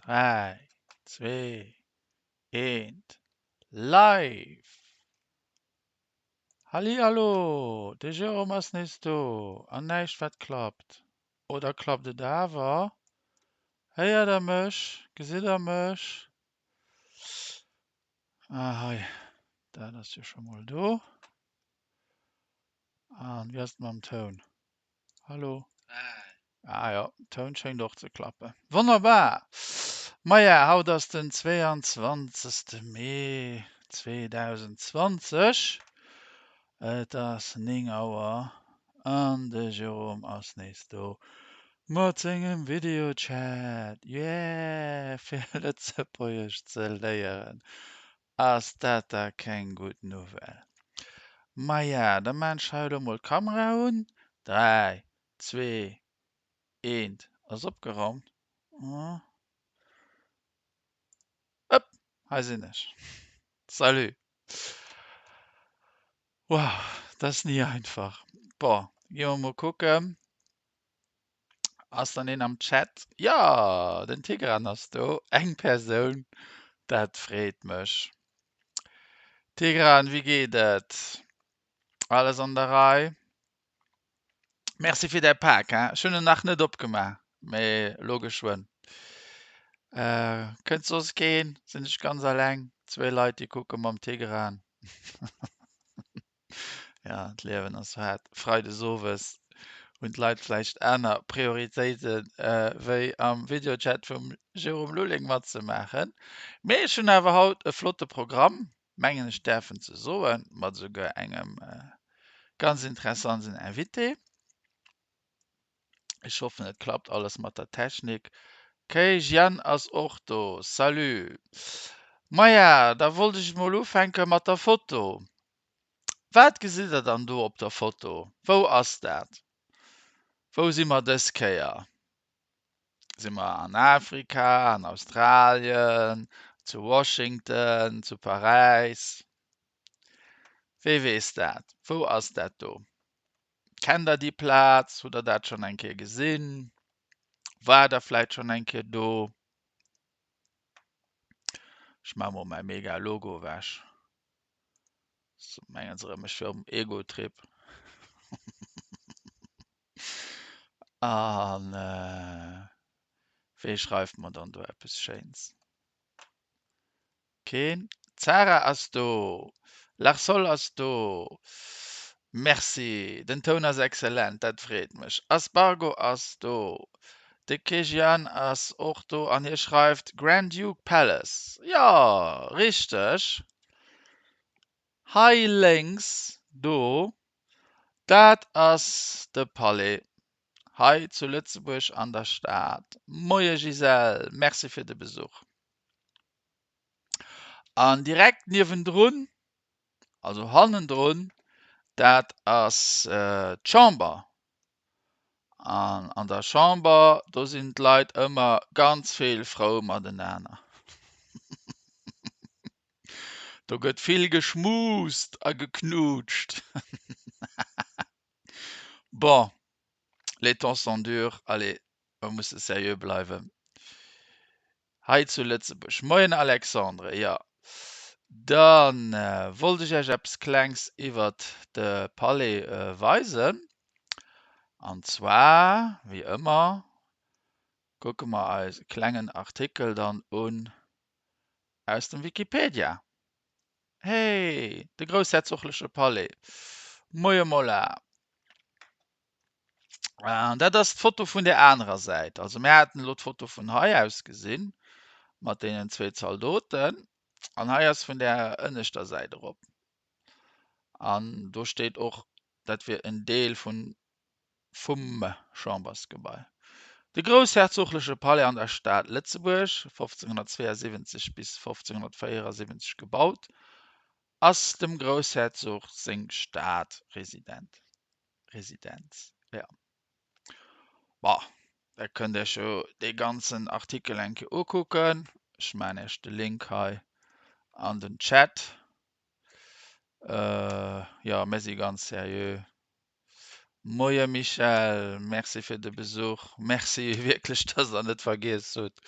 3, 2, 1, live! Hallihallo, de Jérôme ass nees do an näischt wat klappt. Oder klappt et awer? Héiert der mech? Gesitt der mech? Ah hei, dat ass jo scho mol do. An wéi ass et mam Toun? Hallo? Ah jo, Toun schéngt och ze klappen. Wonnerbar! Maja, haut ass den 22. Mee 2020. Et ass 9 Auer an de Jérôme ass nees do mat sengem Videochat. Yeah! Fir Lëtzebuergesch ze léieren. Ass dat da keng gutt Nouvelle? Maja, da maan ech hei elo mol d'Kamera un. 3, 2, 1, ass opgeraumt. Ëpp, hei sinn ech. Salut. Wow, dat ass ni einfach. Bon, gi mer mol kucken. Ass dann een am Chat? Jo, den Tigran ass do. Eng Persoun, dat freet mech. Tigran, wéi geet et? Alles an der Rei? Merci fir däi Pak, hein? Ech hunn en nach net opgemaach, mee elo geschwënn. Kënnt soss keen? Sinn ech ganz alleng? Zwee Leit, déi kucke mam Tigran. Ja, d'Liewen ass haart. Freides owes hunn d'Leit vläicht aner Prioritéite wéi am Videochat vum Jérôme Lulling matzemaachen. Mee ech hunn awer haut e flotte Programm, mengen ech däerfen ze soen, mat esouguer engem ganz interessanten Invité. Ech hoffen et klappt alles mat der Technik. Keijian ass och do, salut! Maja, da wollt ech mol ufänke mat der Foto. Wat gesitt der dann do op der Foto? Wou ass dat? Wou si mer dës Kéier? Si mer an Afrika, an Australien, zu Washington, zu Paräis? Wee weess dat? Wou ass dat do? Kennt der déi Plaz? Hutt der dat schonn eng Kéier gesinn? Waart der vläit schonn eng Kéier do? Ech maache mol mäi mega Logo ewech. So, mengen se erëm, ech wier um Ego-Trip. An wee schreift mer dann do eppes Schéins? Keen? D'Sarah ass do! Larsol ass do! Merci! Den Toun ass excellent, dat freet mech. Aspargo ass do. De Kejian ass och do an hie schreift Grand Duke Palace. Jo, richteg. Hei lénks do, dat ass de Palais hei zu Lëtzebuerg an der Stad. Moie Gisèle, merci fir de Besuch. An direkt niewendrun, also hannendrun, dat ass d'Chamber. An an der Chamber, do sinn d'Leit ëmmer ganz vill frou matenaner. Do gëtt vill geschmuust a geknutscht. Bon, les temps sont durs, allez, mer musse seriö bleiwen hei zu Lëtzebuerg. Moien Alexandre, jo da wollt ech Iech eppes Klengs iwwert de Palais weisen. An zwar, wéi ëmmer, kucke mer eis e klengen Artikel dann un aus dem Wikipedia. Hey, de groussherzogleche Palais. Moie Mola. An dat ass d'Foto vun der anerer Säit. Also mir haten elo d'Foto vun hei aus gesinn, mat deenen zwee Zaldoten. An hei ass vun der ënneschter Säit erop. An do steet och, dat wier en Deel vun, vum Chambersgebai. De groussherzogleche Palais an der Stad Lëtzebuerg, 1572 bis 1574 gebaut, ass dem Groussherzog seng Stadresidenz. Residenz, ja. Bon, da kënnt Iech jo dee ganzen Artikel eng Kéier ukucken. Ech maachen Iech de Link hei an den Chat. Jo, mir si ganz seriö. Moie Michèle, Merci fir de Besuch. Merci wierklech, dass Der net vergiess hutt.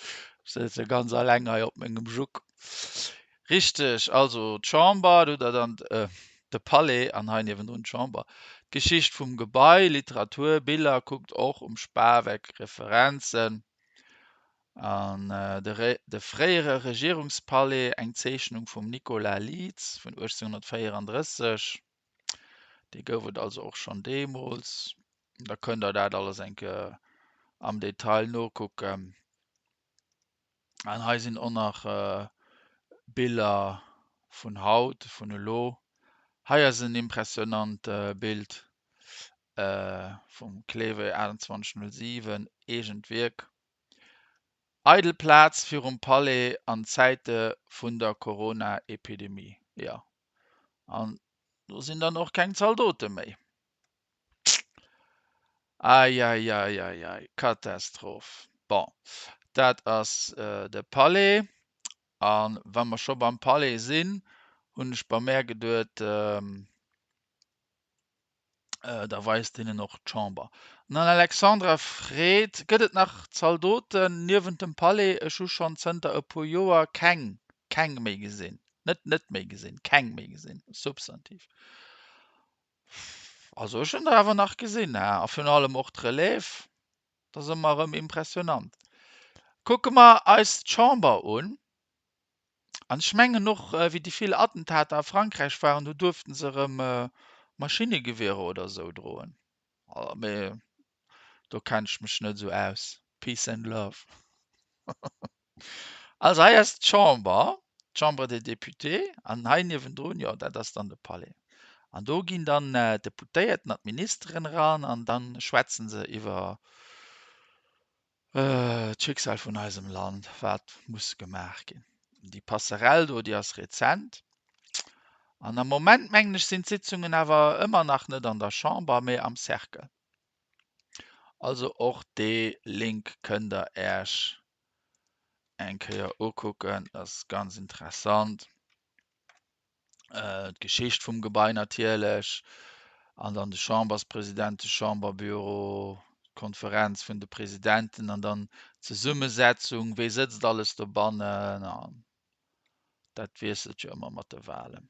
Ech sëtze ganz alleng hei op mengem Juck. Richteg, also d'Chamber, do hutt der dann de Palais an hei niewendrun d'Chamber. D'Geschicht vum Gebai, Literatur, Biller, kuckt och um Spaweck, Referenzen. An de fréiere Regierungspalais, eng Zeechnung vum Nicolas Lietz vun 1834. Dee gouf et also och schonn deemools. Da kënnt der dat alles eng Kéier am Detail nokucken. An hei sinn och nach Biller vun haut, vun elo. Hei ass en impressionant Bild vum Clewe 2807, eegent Wierk. Eidel Plaz virum Palais an Zäite vun der Corona-Epidemie. Jo, an do sinn dann och keng Zaldote méi. Eieieiei, Katastroph. Bon, dat ass de Palais. A wa mer scho beim Palais sinn, hunn ech bei mär geduet, da weist hinnen och d'Chamber. An den Alexandra freet, Gëtt et nach Zaldoten niewent dem Palais? Ech hu schonn zënter e puer Joer keng, keng méi gesinn. Net net méi gesinn, keng méi gesinn, Substantiv. Also ech hunn der awer nach gesinn, hä? A virun allem och d'Relève, dat ass ëmmer erëm impressionant. Kucke mer eis d'Chamber un. An ech mengen och, wéi déi vill Attentater a Frankräich waren, do duerften se erëm Maschinnegewierer oder esou droen. Mee do kenn ech mech net esou aus. Peace and love. Also hei ass d'Chamber, d'Chambre des Députés, an hei niewendrun, jo, dat ass dann de Palais. An do ginn dann d'Deputéierten an d'Ministeren eran an da schwätze se iwwer d'Schicksal vun eisem Land, wat muss gemaach ginn. Déi Passerelle do, déi ass rezent. An am Moment, mengen ech, sinn d'Sitzungen awer ëmmer nach net an der Chamber, mee am Cercle. Also och dee Link kënnt der Äerch eng Kéier ukucken, dat ass ganz interessant. D'Geschicht vum Gebai natierlech an dann de Chamberspresident, de Chamberbüro, d'Konferenz vun de Presidenten an dann d'Zesummesetzung, wee sëtzt alles dobannen an dat wiesselt jo ëmmer mat de Walen.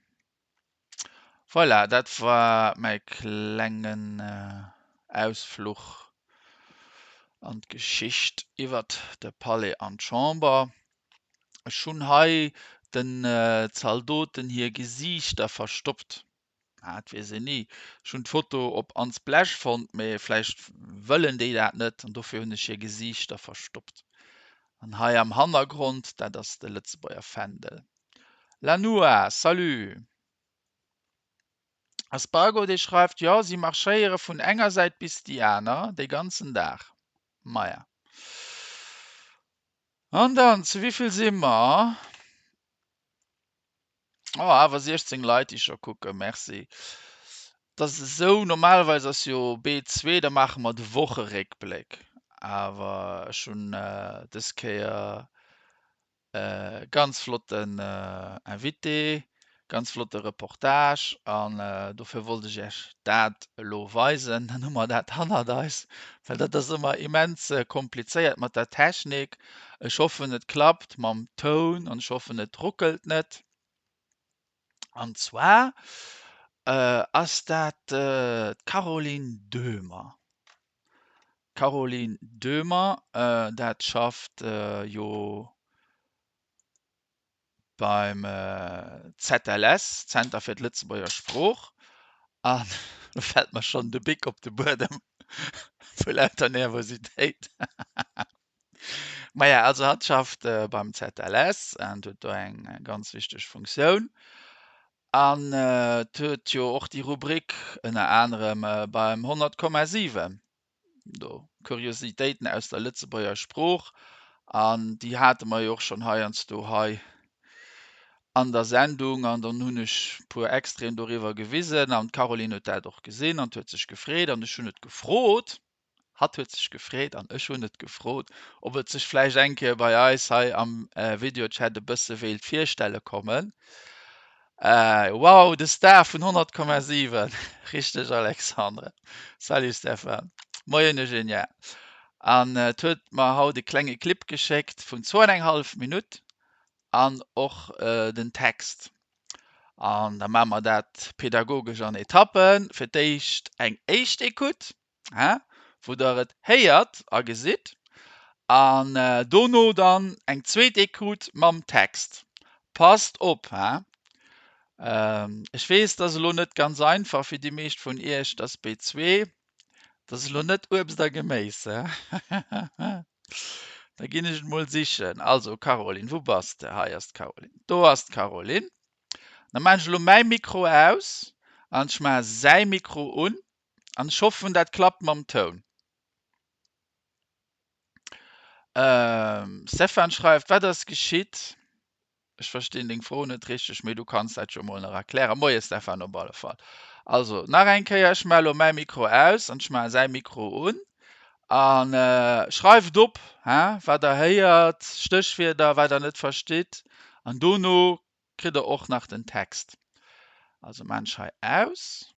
Voilà, dat war mäi klengen Ausfluch an d'Geschicht iwwert de Palais an d'Chamber. Ech hunn hei den Zaldoten hir Gesiichter verstoppt. Ah, et weess een ni. Ech hunn d'Foto op Unsplash fonnt, mee vläicht wëllen déi dat net an dofir hunn ech hir Gesiichter verstoppt. An hei am Hannergrond, dat ass de Lëtzebuerger Fändel. Lanua, Salut! Aspargo, dee schreift, Jo, si marschéiere vun enger Säit bis déi aner, dee ganzen Dag. Maja. An dann, zu wéi vill si mer? Oh, awer 16 Leit, déi scho kucken. Merci. Et ass esou, normalerweis ass jo B2, da maache mer de Wocheréckbléck. Awer ech hunn dës Kéier Ganz flotten Invité, ganz flotte Reportage an dofir wollt ech Iech dat elo weisen. Dann hu mer dat hannert eis, well dat ass ëmmer immens komplizéiert mat der Technik. Ech hoffen et klappt mam Toun an ech hoffen et ruckelt net. An zwar ass dat d'Caroline Döhmer. D'Caroline Döhmer, dat schafft jo beim ZLS, Zenter fir d'Lëtzebuerger Sprooch. An do fält mer schonn de Bic op de Buedem vu lauter Nervositéit. Maja, also hatt schafft beim ZLS an huet do eng ganz wichteg Funktioun. An et huet jo och déi Rubrik ënner anerem beim 100,7, do Kuriositéiten aus der Lëtzebuerger Sprooch. An déi hate mer jo och schonn heiansdo hei an der Sendung. An dann hunn ech e puer Extraiten doriwwer gewisen an d'Caroline huet dat och gesinn an huet sech gefreet an ech hunn et gefrot. Hatt huet sech gefreet an ech hunn et gefrot, ob et sech vläicht eng Kéier bei eis hei am Videochat e bësse wéilt virstelle kommen. Wow, de Star vun 100,7! Richteg Alexandre. Salut Stefan. Moien Eugenia. An et huet mer haut e klenge Clip geschéckt vun zwou an eng hallef Minutt an och den Text. An da maache mer dat pedagogesch an Etappen. Fir d'éischt eng éischt Ecoute, hein, wou Der et héiert a gesitt. An dono dann eng zweet Ecoute mam Text. Passt op, hein, ech weess, dat ass elo net ganz einfach fir déi meescht vun Iech, dat ass B2, dat ass elo net Uebst a Geméis, hein. Da ginn ech et mol sichen. Also Caroline, wou bass de? Hei ass d'Caroline. Do ass d'Caroline. Da maachen ech elo mäi Mikro aus an ech maache säi Mikro un an ech hoffen, dat klappt mam Toun. Ähm, Stefan schreift, wat ass geschitt? Ech verstinn deng Fro net richteg, mee du kanns dat jo mol nach erklären. Moie Stefan op alle Fall. Also, nach eng Kéier, ech maache elo mäi Mikro aus an ech maache säi Mikro un. An äh, schreift op, hä, wat der héiert, Stéchwierder, wat der net verstitt. An dono kritt der och nach den Text. Also maan ech hei aus.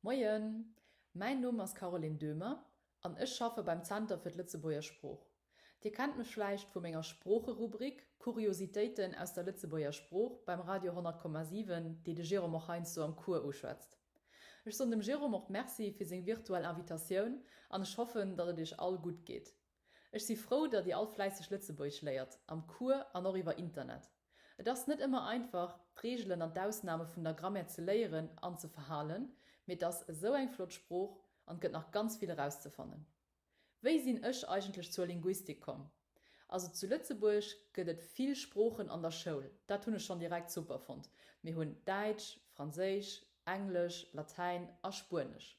Moien, mäin Numm ass Caroline Döhmer an ech schaffe beim Zenter fir d'Lëtzebuerger Sprooch. Dir kennt mech vläicht vu menger Sproocherubrik Kuriositéiten aus der Lëtzebuerger Sprooch beim Radio 100,7, déi de Jérôme och heiansdo am Cours uschwätzt. Ech soen dem Jérôme och Merci fir seng virtuell Invitatioun an ech hoffen, datt et iech all gutt geet. Ech si frou, datt dir all fläisseg Lëtzebuergesch léiert, am Cours an och iwwer Internet. Et ass net ëmmer einfach, d'Reegelen an d'Ausname vun der Grammaire ze léieren an ze verhalen, mee et ass esou eng flott Sprooch an et gëtt nach ganz vill erauszefannen. Wéi sinn ech eigentlech zur Linguistik komm? Also zu Lëtzebuerg gëtt et vill Sproochen an der Schoul, dat hunn ech schonn direkt super fonnt. Mir hunn Däitsch, Franséisch, Englesch, Latäin a Spuenesch.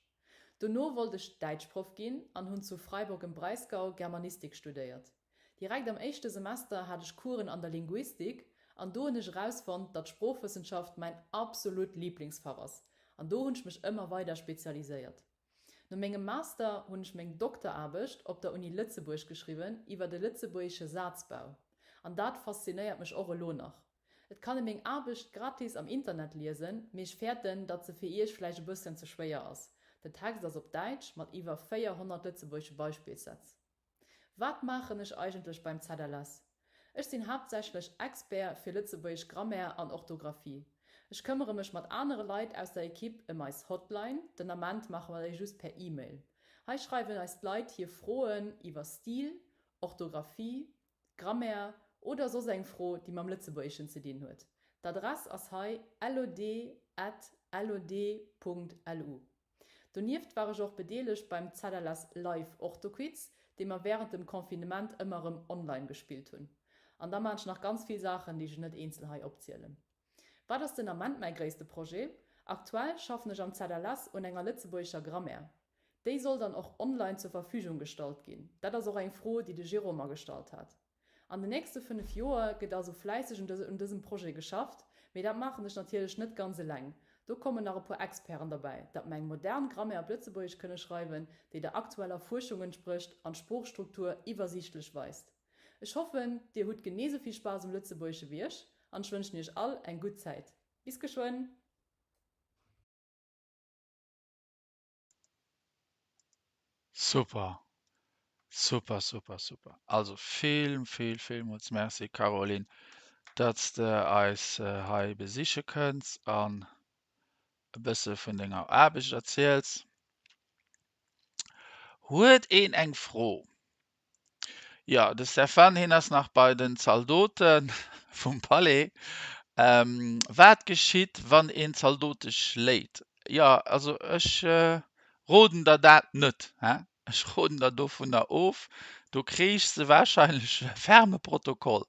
Dono wollt ech Däitschproff ginn an hunn zu Freiburg im Breisgau Germanistik studéiert. Direkt am éischte Semester hat ech Coursen an der Linguistik an do hunn ech erausfonnt, datt Sproochwëssenschaft mäin absolut Liblingsfach ass an do hunn ech mech ëmmer weider spezialiséiert. No mengem Master hunn ech meng Dokteraarbecht op der Uni Lëtzebuerg geschriwwen iwwer de lëtzebuergesche Sazbau an dat faszinéiert mech och elo nach. Et kann ee meng Aarbecht gratis am Internet liesen, mee ech fäerten, datt se fir iech vläicht e bësschen ze schwéier ass. Den Text ass op Däitsch mat iwwer 400 lëtzebuergesche Beispillssätz. Wat maachen ech eigentlech beim ZLS? Ech sinn haaptsächlech Expert fir lëtzebuergesch Grammaire an Orthografie. Ech këmmere mech mat anere Leit aus der Ekipp ëm eis Hotline, den Ament maache mer déi just per E-Mail. Hei schreiwen eis d'Leit hir Froen iwwer Stil, Orthografie, Grammaire oder soss eng Fro, déi mam Lëtzebuergeschen ze dinn huet. D'Adress ass hei lod at lod.lu. Donieft war ech och bedeelegt beim ZLS Live Orthoquiz, dee mer wärend dem Confinement ëmmer erëm online gespillt hunn. An da maan ech nach ganz vill Saachen, déi ech net eenzel hei opzielen. Wat ass den Ament mäi gréisste Projet? Aktuell schaffen ech am ZLS un enger lëtzebuergescher Grammaire. Déi soll dann och online zur Verfügung gestallt ginn. Dat ass och eng Fro, déi de Jérôme mer gestallt hat. An den nächste 5 Joer gëtt also fläisseg un dësem Projet geschafft, mee dat maachen ech natierlech net ganz eleng. Do kommen nach e puer Experten derbäi, datt mer eng modern Grammaire op Lëtzebuergesch kënne schreiwen, déi der aktueller Fuerschung entsprécht an d'Sproochstruktur iwwersiichtlech weist. Ech hoffen, dir hutt genee sou vill Spaass um Lëtzebuergesche wéi ech an ech wënschen iech all eng gutt Zäit. Bis geschwënn! Super. Super, super, super. Also vill, vill, villmools Merci Caroline, datt s de eis hei besiche kënns an e bësse vun denger Aarbecht erziels. Huet een eng Fro? Jo, de Stéphane, hien ass nach bei den Zaldote vum Palais. Wat geschitt, wann een Zaldote schléit? Jo, also ech roden der dat net. Ech roden der dovunner of. Do kriichs de warscheinlech e ferme Protokoll.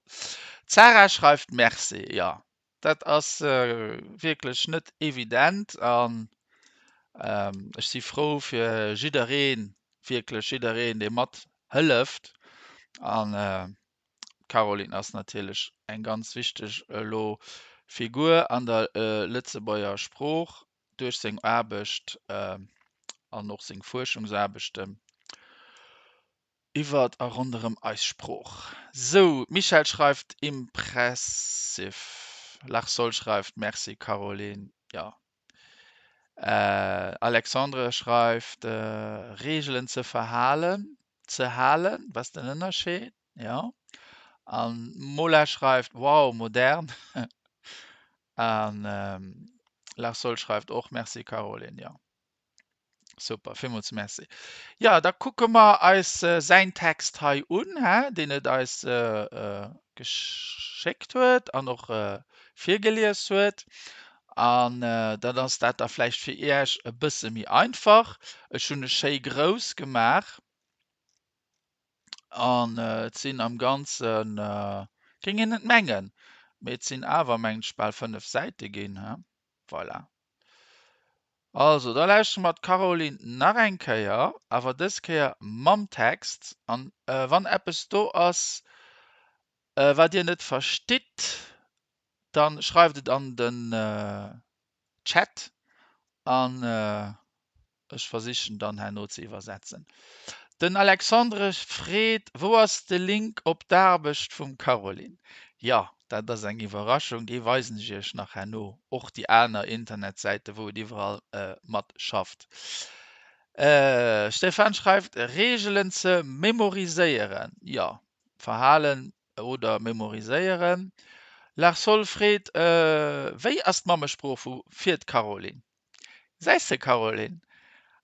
D'Sarah schreift Merci. Jo, dat ass wierklech net evident an ech si frou fir jiddereen, wierklech jiddereen, dee mat hëlleft. An d'Caroline ass natierlech eng ganz wichteg elo Figur an der Lëtzebuerger Sprooch duerch seng Aarbecht an och seng Fuerschungsaarbechten iwwert a ronderëm eis Sprooch. Sou, d'Michèle schreift impressive, Larsol schreift Merci Caroline, jo. Alexandre schreift, Reegelen ze verhalen, ze halen, was den Ënnerscheed? Jo. An Mola schreift, wow, modern. An Larsol schreift och, Merci Caroline, jo. Super, villmools Merci. Jo, da kucke mer eis säin Text hei un, hä, deen et eis geschéckt huet an och virgelies huet. An dann ass dat da vläicht fir Iech e bësse méi einfach. Ech hunn e schéi grouss gemaach an et sinn am Ganzen, géing een net mengen, mee et sinn awer, mengen ech, bal 5 Säite ginn, hä? Voilà. Also, da lauschtere mer d'Caroline nach eng Kéier, awer dës Kéier mam Text. An wann eppes do ass, wat Dir net verstitt, dann schreift et an den Chat an ech versichen dann herno ze iwwersetzen. Den Alexandre freet, Wou ass de Link op d'Aarbecht vum Caroline? Jo, dat ass eng Iwwerraschung, dee weisen ech iech nach herno, och déi aner Internetsäiten, wou et iwwerall mat schafft. Stéphane schreift, Reegelen ze memoriséieren. Jo, Verhalen oder memoriséieren. Larsol freet, Wéi ass d'Mammesprooch vu fir d'Caroline? Gesäis de Caroline,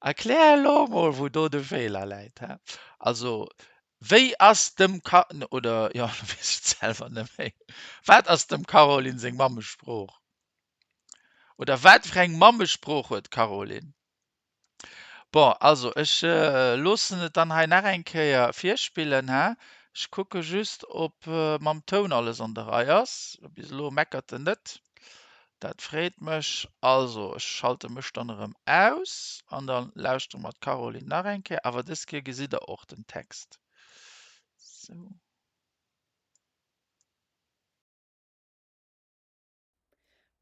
erklär elo mol wou do de Feeler läit, hä? Also wéi ass dem Ca oder jo lo weess ech et selwer net méi. Wat ass dem Caroline seng Mammesprooch? Oder wat fir eng Mammesprooch huet d'Caroline? Bon, also ech loossen et dann hei nach eng Kéier virspillen, hä? Ech kucke just, ob mam Toun alles an der Rei ass. Bis elo meckert en net. Dat freet mech. Also, ech schalte mech dann erëm aus an da lauschtere mer d'Caroline nach eng Kéier. Awer dës Kéier gesitt der och den Text. Sou.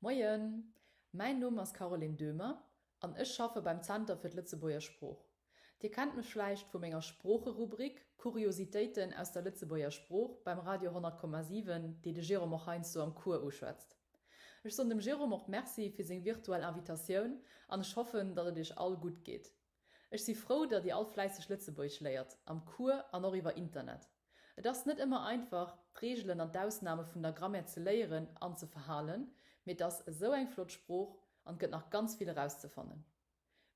Moien, mäin Numm ass Caroline Döhmer an ech schaffe beim Zenter fir d'Lëtzebuerger Sprooch. Dir kennt mech vläicht vu menger Sproocherubrik Kuriositéiten aus der Lëtzebuerger Sprooch beim Radio 100,7, déi de Jérôme och heiansdo am Cours uschwätzt. Ech soen dem Jérôme och Merci fir seng virtuell Invitatioun an ech hoffen, datt et iech all gutt geet. Ech si frou, datt Dir all fläisseg Lëtzebuergesch léiert, am Cours an och iwwer Internet. Et ass net ëmmer einfach, d'Reegelen an d'Ausname vun der Grammaire ze léieren an ze verhalen, mee et ass esou eng flott Sprooch an et gëtt nach ganz vill erauszefannen.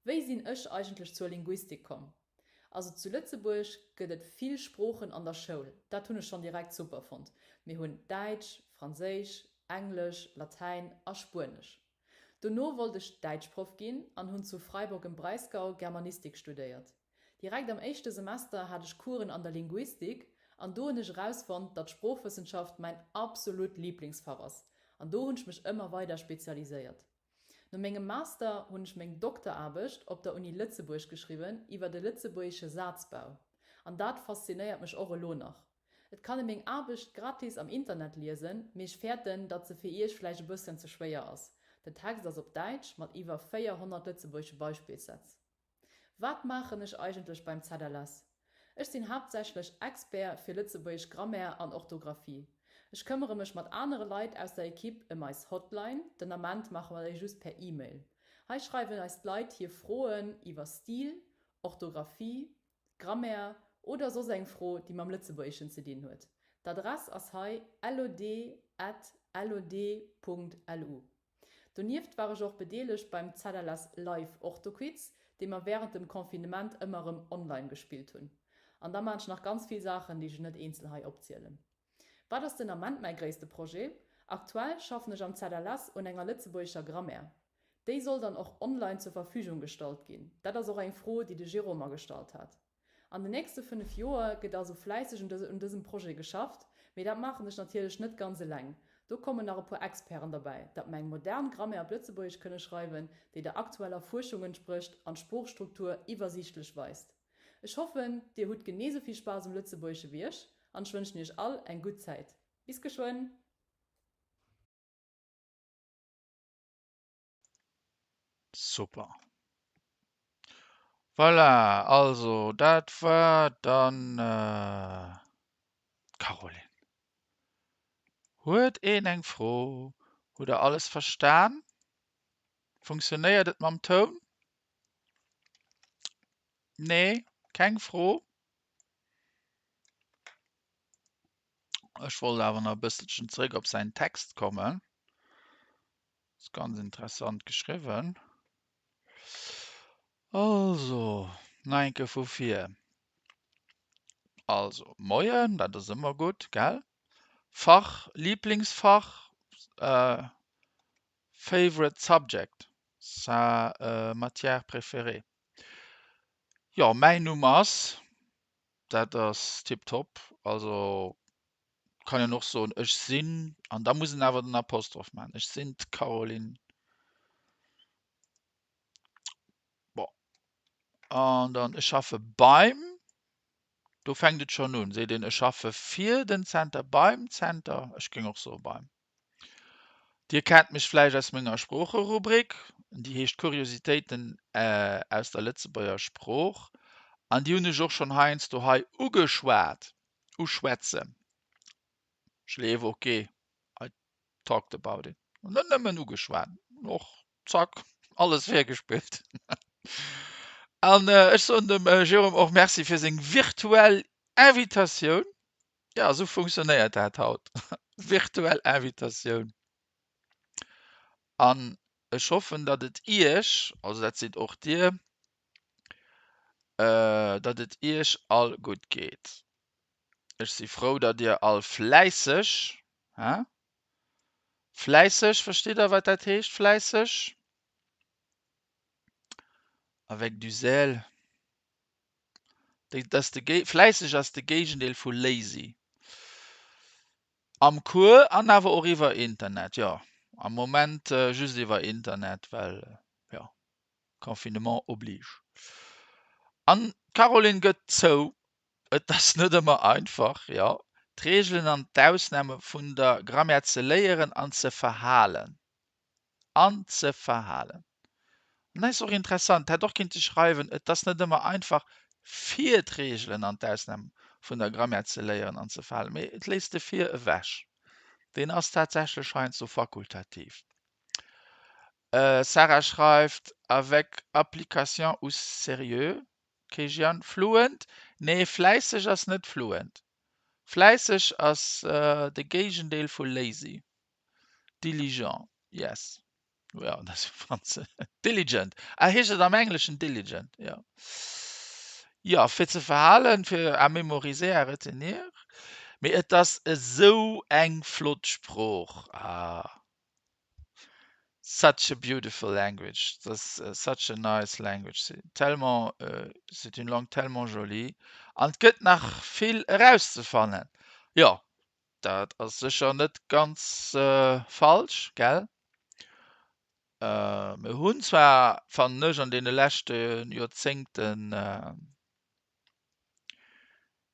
Wéi sinn ech eigentlech zur Linguistik komm? Also zu Lëtzebuerg gëtt et vill Sproochen an der Schoul, dat hunn ech schonn direkt super fonnt. Mir hunn Däitsch, Franséisch, Englesch, Latäin a Spuenesch. Dono wollt ech Däitschproff ginn an hunn zu Freiburg im Breisgau Germanistik studéiert. Direkt am éischte Semester hat ech Coursen an der Linguistik an do hunn ech erausfonnt, datt Sproochwëssenschaft mäin absolut Liblingsfach ass an do hunn ech mech ëmmer weider spezialiséiert. No mengem Master hunn ech meng Dokteraarbecht op der Uni Lëtzebuerg geschriwwen iwwer de lëtzebuergesche Sazbau an dat faszinéiert mech och elo nach. Et kann e meng Aarbecht gratis am Internet liesen, mee ech fäerten, datt se fir iech vläicht e bësschen ze schwéier ass. Den Text ass op Däitsch, mat iwwer 400 lëtzebuergesche Beispillssätz. Wat maachen ech eigentlech beim ZLS? Ech sinn haaptsächlech Expert fir lëtzebuergesch Grammaire an Orthografie. Ech këmmere mech mat anere Leit aus der Equipe ëm eis Hotline, den Ament maache mer déi just per E-Mail. Hei schreiwen eis d'Leit hir Froen iwwer Stil, Orthografie, Grammaire oder soss eng Fro, déi mam Lëtzebuergeschen ze dinn huet. D'Adress ass hei lod at lod Punkt lu. Donieft war ech och bedeelegt beim ZLS Live Orthoquiz, dee mer wärend dem Confinement ëmmer erëm online gespillt hunn. An da maan ech nach ganz vill Saachen, déi ech net eenzel hei opzielen. Wat ass den Ament mäi gréisste Projet? Aktuell schaffen ech am ZLS un enger lëtzebuergescher Grammaire. Déi soll dann och online zur Verfügung gestallt ginn. Dat ass och eng Fro, déi de Jérôme mer gestallt hat. An den nächste 5 Joer gëtt also fläisseg un dësem Projet geschafft, mee dat maachen ech natierlech net ganz eleng. Do kommen nach e puer Experten derbäi, datt mer eng modern Grammaire op Lëtzebuergesch kënne schreiwen, déi der aktueller Fuerschung entsprécht an d'Sproochstruktur iwwersiichtlech weist. Ech hoffen, dir hutt genee sou vill Spaass um Lëtzebuergesche wéi ech an ech wënschen iech all eng gutt Zäit. Bis geschwënn! Super. Voilà, also dat war dann d'Caroline. Huet een eng Fro? Hutt der alles verstan? Funktionéiert et mam Toun? Nee, keng Fro. Ech wollt awer nach e bësselchen zréck op säin Text kommen. Ass ganz interessant geschriwwen. Also, nach eng Kéier vu vir. Also, Moien, dat ass ëmmer gutt, gell? Fach, Lieblingsfach, äh, favorite subject, sa matière préférée. Jo, mäin Numm ass, dat ass tiptop. Also kann een och soen, ech sinn, an da muss en awer den Apostroph maachen, ech sinn d'Caroline. Bon, an dann ech schaffe beim, do fänkt et schonn un, seet een ech schaffe fir den Zenter, beim Zenter, ech géing och soe beim. Dir kennt mech vläicht aus menger Sproocherubrik, déi heescht Kuriositéiten aus der Lëtzebuerger Sprooch an déi hunn ech och schonn heiansdo hei ugeschwat, uschwätzen, je l'ai évoqué, I talked about it, net nëmmen ugeschwat, och zack, alles virgespillt. An ech soen dem Jérôme och Merci fir seng virtuell Invitatioun. Ja, esou funktionéiert dat haut. Virtuell Invitatioun. An ech hoffen, datt et Iech, also dat sidd och Dir, datt et Iech all gutt geet. Ech si frou, datt Dir all fläisseg, hä? Fläisseg, verstitt Der, wat dat heescht, fläisseg? Avec du zèle. Dass de fläisseg ass de Géigendeel vu lazy. Am Cours an awer och iwwer Internet, jo. Am Moment just iwwer Internet, well jo, Confinement oblige. An d'Caroline gëtt zou, et ass net ëmmer einfach, jo, d'Reegelen an d'Ausname vun der Grammaire ze léieren an ze verhalen. An ze verhalen. An dat ass och interessant, hätt och kinnte schreiwen, et ass net ëmmer einfach fir d'Reegelen an d'Ausname vun der Grammaire ze léieren an ze verhalen, mee et léisst de fir ewech. Deen ass tatsächlech heiansdo fakultativ. Sarah schreift, avec application ou sérieux? Kejian, fluent? Nee, fläisseg ass net fluent. Fläisseg ass de Géigendeel vu lazy. Diligent, yes. Ja, dat ass Franz. Diligent. Ah, heescht et am Engleschen diligent? Ja. Ja, fir ze verhalen, fir à mémoriser, à retenir. Mee et ass esou eng flott Sprooch. Ah. Such a beautiful language. Das uh, such a nice language. C'est tellement, uh, c'est une langue tellement jolie. An et gëtt nach vill erauszefannen. Ja, Dat ass sécher net ganz falsch, gell? Mir hunn zwar, fannen ech, an deene leschte Joerzéngten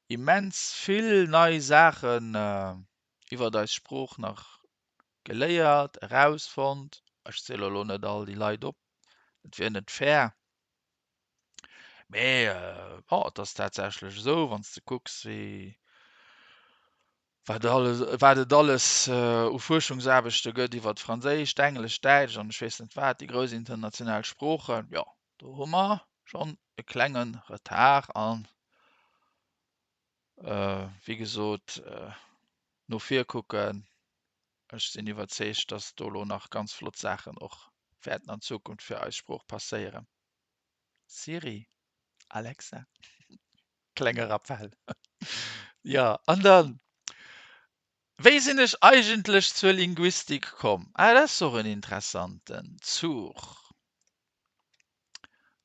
immens vill nei Saachen iwwert eis Sprooch nach geléiert, erausfonnt. Ech ziele elo net all déi Leit op, dat wier net fair. Mee bon, et ass tatsächlech esou, wann s de kucks, wéi, wat alles, wat et alles u Fuerschungsaarbechte gëtt iwwer d'Franséisch, d'Englesch, d'Däitsch an ech weess net wat, déi grouss international Sproochen, jo, do hu mer schonn e klenge Retard an, wéi gesot, no vir kucken, ech sinn iwwerzeegt, datt do elo nach ganz flott Saachen och wäerten an Zukunft fir eis Sprooch passéieren. Siri, Alexa, klenge Rappel. Jo, an dann, wéi sinn ech eigentlech zur Linguistik komm? Ah, dat ass och en interessanten Zuch.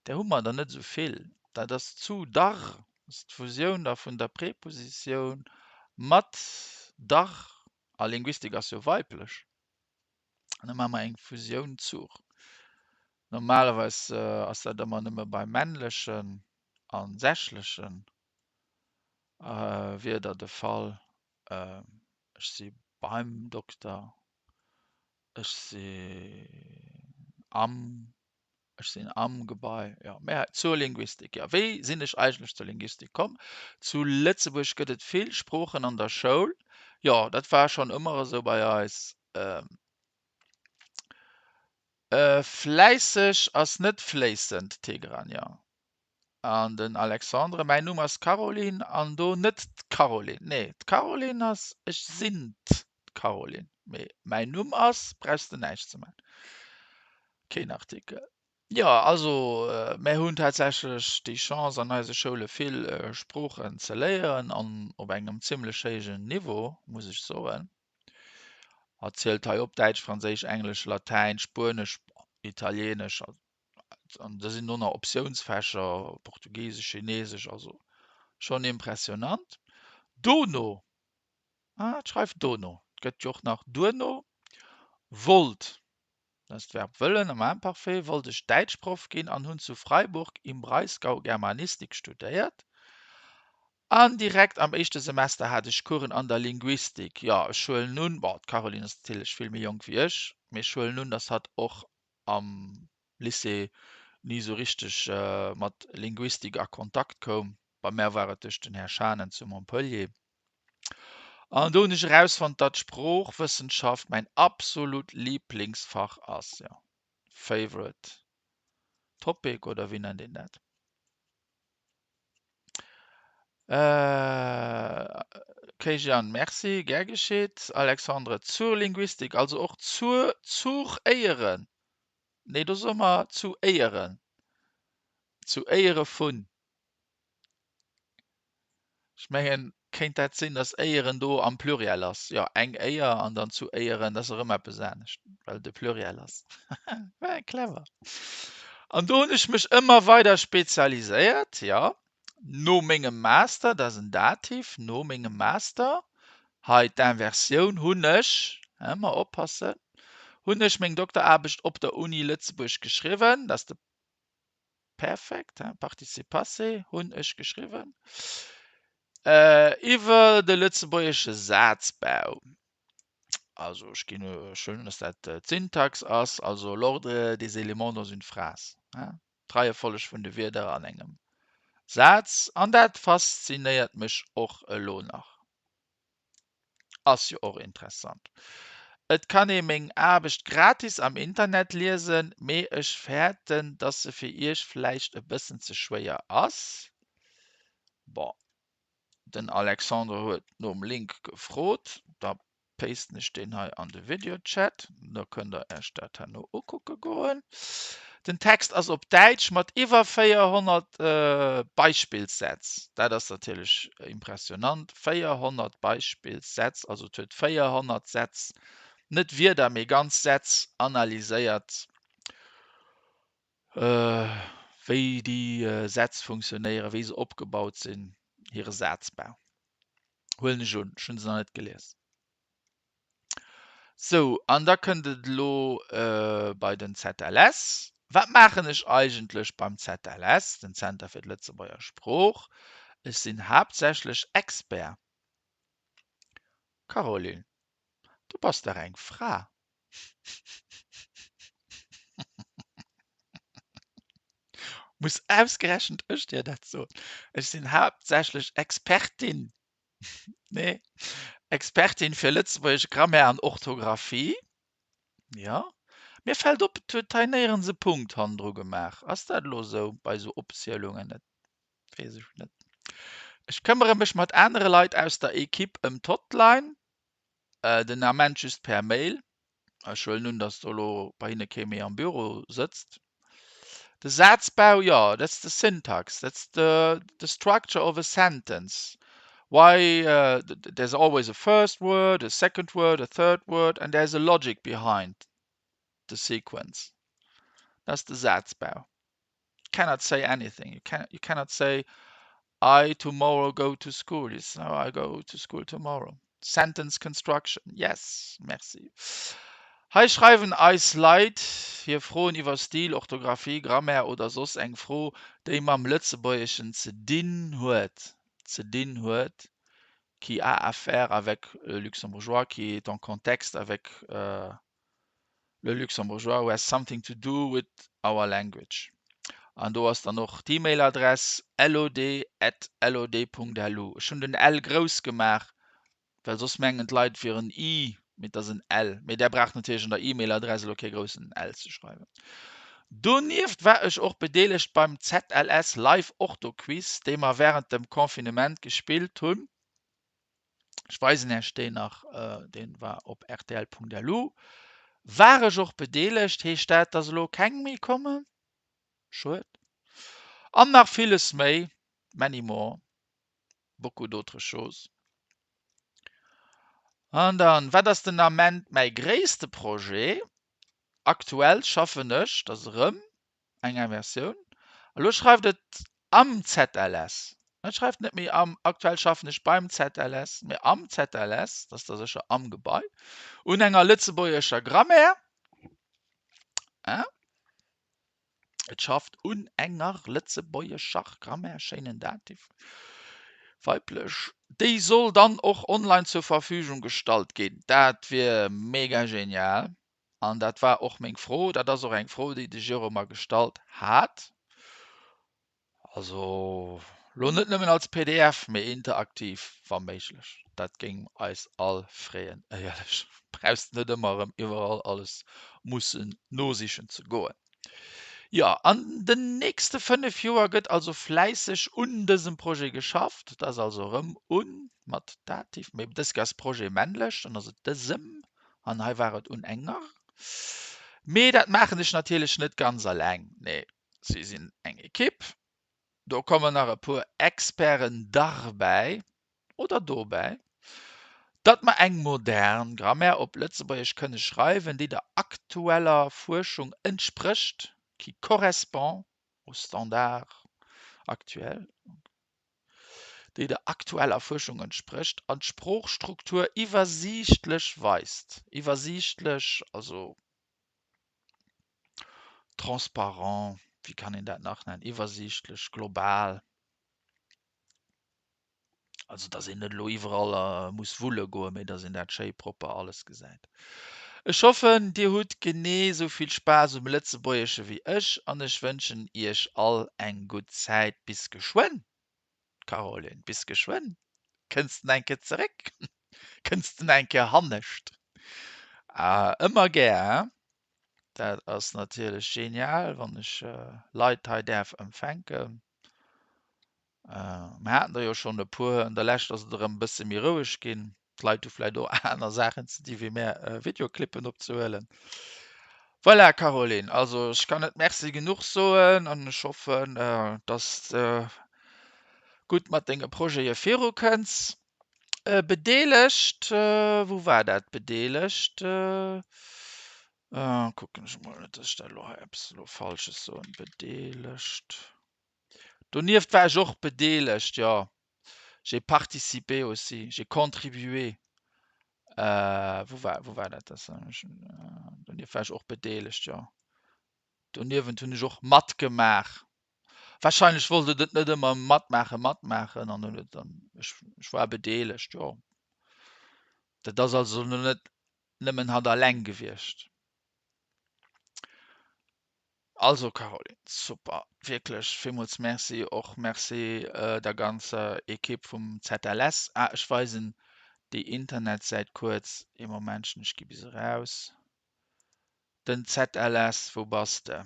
Där hu mer der net esou vill. Dat ass zu dar, ass d'Fusioun da vun der Prepositioun mat dar, a Linguistik ass jo weiblech. An da maache mer eng Fusioun zur. Normalerweis ass dat ëmmer nëmme bei männlechen a sächlechen Wierder de Fall. Ech si beim Dokter, ech si am, ech sinn am Gebai. Jo, mä zur Linguistik. Jo, wéi sinn ech eigentlech zur Linguistik komm? Zu Lëtzebuerg gëtt et vill Sproochen an der Schoul. Jo, dat war schonn ëmmer esou bei eis. Fläisseg ass net fléissend, Tigran, jo. An den Alexandre, Mäin Numm ass Caroline an do net d'Caroline. Nee, d'Caroline ass, ech sinn d'Caroline, mee mäin Numm ass, brauchs de näischt ze man. Keen Artikel. Jo, also mär hunn tatsächlech déi Chance an eise Schoule vill Sproochen ze léieren an op engem zimmlech héijen Niveau, muss ech soen. Erzielt hei op Däitsch, Franséisch, Englesch, Latäin, Spuenesch, Italienesch an da sinn do nach Optiounsfächer, Portugisesch, Chinesesch, also schonn impressionant. Dono, ah et schreift dono, et gëtt jo och nach duerno, wollt Dat ass d'Verb wëllen am Imparfait, wollt ech Däitschproff ginn an hunn zu Freiburg im Breisgau Germanistik studéiert. An direkt am éischte Semester hat ech Coursen an der Linguistik. Jo, ech huelen un, bon, d'Caroline ass natierlech vill méi jonk wéi ech, mee ech huelen un, datt hatt och am Lycée ni esou richteg mat Linguistik a Kontakt koum. Bei mär war et duerch den Här Schanen zu Montpellier. An do hunn ech erausfonnt, datt Sproochwëssenschaft mäin absolut Liblingsfach ass. Jo, favorite topic oder wéi nennt een dat? Keysian, Merci, gär geschitt. Alexandre, Zur Linguistik, also och zur, zur Éieren. Nee, do soe mer zu Éieren. Zu Éiere vun. Ech mengen, kéint dat sinn, datt Éieren do am Pluriel ass? Jo, eng Éier an dann zu Éieren, dat ass erëm eppes anescht, well et e Pluriel ass. Clever. An do hunn ech mech ëmmer weider spezialiséiert, jo, no mengem Master, dat ass en Dativ, no mengem Master, hei d'Inversioun, hunn ech, ëmmer oppassen, hunn ech meng Dokteraarbecht op der Uni Lëtzebuerg geschriwwen, dat ass de Perfekt, hein, Participe passé hunn ech geschriwwen. Iwwer de lëtzebuergesche Sazbau. Also ech ginn ech huelen un, dass dat d'Syntax ass, also l'ordre des éléments dans une phrase, hein, d'Reiefolleg vun de Wierder an engem Saz. An dat faszinéiert mech och elo nach. Ass jo och interessant. Et kann ee meng Aarbecht gratis am Internet liesen, mee ech fäerten, dass se fir iech vläicht e bëssen ze schwéier ass. Bon, den Alexandre huet nom Link gefrot, da pasten ech deen hei an de Videochat, da kënnt der iech dat herno ukucke goen. Den Text ass op Däitsch mat iwwer 400 Beispillssätz. Dat ass natierlech impressionant. 400 Beispillssätz, also et huet 400 Sätz, net Wierder, mee ganz Sätz analyséiert, wéi déi Sätz funktionéieren, wéi se opgebaut sinn, hire Sazbau. Huelen ech un, ech hu se nach net gelies. Sou, an da kënnt et elo bei den ZLS. Wat maachen ech eigentlech beim ZLS, den Zenter fir d'Lëtzebuerger Sprooch? Ech sinn haaptsächlech Expert. Caroline, du bass dach eng Fra. Muss ausgerechent ech dir dat soen? Ech sinn haaptsächlech Expertin. Nee. Expertin fir lëtzebuergesch Grammaire an Orthografie. Jo. Mir fält op, et huet hei néierens e Punkt hannendru gemaach. Ass dat elo esou bei esou Opzielungen? Dat weess ech net. Ech këmmere mech mat anere Leit aus der Equipe ëm d'Hotline, den Ament just per Mail. Ech huelen un, datt do elo bei hinne kee méi am Büro sëtzt. De Sazbau, jo, that's the syntax, that's the, the structure of a sentence. Why uh, there's always a first word, a second word, a third word, and there's a logic behind the sequence. That's de Sazbau. Cannot say anything. You, can, you cannot say, I tomorrow go to school. You say, I go to school tomorrow. Sentence construction, yes, merci. Hei schreiwen eis Leit hir Froen iwwer Stil, Orthografie, Grammaire oder soss eng Fro, déi mam Lëtzebuergeschen ze dinn huet, ze dinn huet, qui a affaire avec le luxembourgeois, qui est en contexte avec le luxembourgeois, who has something to do with our language. An do ass dann och d'E-Mail-Adress lod at lod.lu. Ech hunn den L grouss gemaach, well soss mengen d'Leit et wier en I. Mee et ass en L. Mee där braucht natierlech an der E-Mail-Adress elo kee groussen L ze schreiwen. Donieft war ech och bedeelegt beim ZLS Live Ortho Quiz, dee mer wärend dem Confinement gespillt hunn. Ech weisen Iech deen nach, dee war op rtl.lu. War ech och bedeelegt, heescht dat, dass elo keng méi kommen? Schued. An nach villes méi, many more, beaucoup d'autres choses. An dann, wat ass den Ament mäi gréisste Projet? Aktuell schaffen ech, dat ass erëm eng Inversioun, elo schreift et am ZLS, et schreift net méi am, aktuell schaffen ech beim ZLS, mee am ZLS, dat ass da sécher am Gebai, un enger lëtzebuergescher Grammaire. Et schafft un enger lëtzebuergescher Grammaire, schéinen Dativ, weiblech, déi soll dann och online zur Verfügung gestallt ginn. Dat wier mega genial an dat war och meng Fro. Dat ass och eng Fro, déi de Jérôme mer gestallt hat. Also lo net nëmmen als pdf, mee interaktiv wa méiglech. Dat géing eis all freeën, éierlech. Brauchs net ëmmer erëm iwwerall alles mussen nosichen ze goen. Jo, an den nächste 5 Joer gëtt also fläisseg un dësem Projet geschafft. Dat ass also erëm un mat Dativ, mee dës Kéier ass Projet männlech, dann ass et dësem an hei war et un enger. Mee dat maachen ech natierlech net ganz alleng, nee. Si sinn eng Ekipp, do kommen nach e puer Experten darbäi oder dobäi, datt mer eng modern Grammaire op Lëtzebuergesch kënne schreiwen, déi der aktueller Fuerschung entsprécht, qui correspond aux standards actuels, déi der aktueller Fuerschung entsprécht an d'Sproochstruktur iwwersiichtlech weist. Iwwersiichtlech, also Transparent, wéi kann een dat nach nennen, iwwersiichtlech, global. Also datt een net elo iwwerall muss wulle goen, mee datt een dat schéi propper alles gesäit. Ech hoffen, Dir hutt genee esou vill Spaass um Lëtzebuergesche wéi ech an ech wënschen Iech all eng gutt Zäit. Bis geschwënn! Caroline, bis geschwënn. Kënns de eng Kéier zeréck? Kënns de eng Kéier hannescht? Ah, ëmmer gär, hein? Dat ass natierlech genial, wann ech Leit hei däerf empfänken. Mir haten der jo schonn e puer. An der Lescht ass et erëm e bësse méi roueg ginn. D'Leit hu vläicht och aner Saachen ze di wéi mär Videoclippen opzehuelen. Voilà Caroline, also ech kann net Merci genuch soen an ech hoffen, dass de gutt mat denge Projete virukënns. Bedeelegt, wou war dat bedeelegt? Kucken ech emol net, dass ech dat elo hei eppes elo Falsches soen. Bedeelegt, donieft war ech och bedeelegt, jo. J'ai participé aussi, j'ai contribué. Äh, wou war, wou war dat? Das, äh, donieft war ech och bedeelegt, jo. Doniewent hunn ech och matgemaach. Wahrscheinlech wollt et et net ëmmer matmaachen, matmaachen an hunn et dann, ech, ech war bedeelegt, jo. Dat ass also lo net nëmmen hatt alleng gewiescht. Also Caroline, super, wierklech villmools Merci. Och Merci der ganzer Ekipp vum ZLS. Ah, ech weisen déi Internetsäit kuerz. Ee Momentchen, ech gi bis eraus. Den ZLS, wou bass de?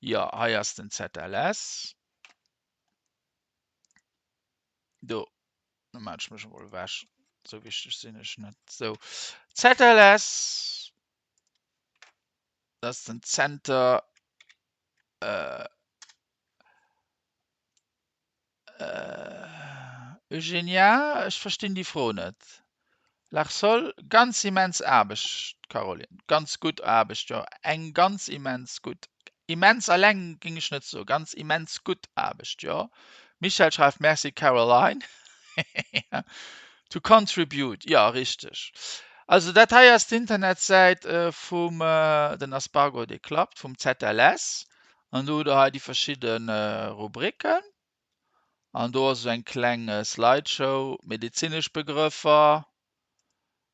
Jo, hei ass den ZLS. Do. Da maan ech mech emol ewech. Sou wichteg sinn ech net. Sou, ZLS, dat ass den Zenter äh, äh, Eugenia, ech verstinn déi Fro net. L'Arsol, ganz immens Aarbecht, Caroline, ganz gutt Aarbecht, jo, eng ganz immens gutt, immens alleng géing ech net soen, ganz immens gutt Aarbecht, jo. Michèle schreift, Merci Caroline. To contribute, jo, richteg. Also dat hei ass d'Internetsäit vum, den Aspargo dee klappt, vum ZLS an do hutt der hei déi verschidde Rubriken. An do ass esou eng kleng Slideshow, medezinesch Begrëffer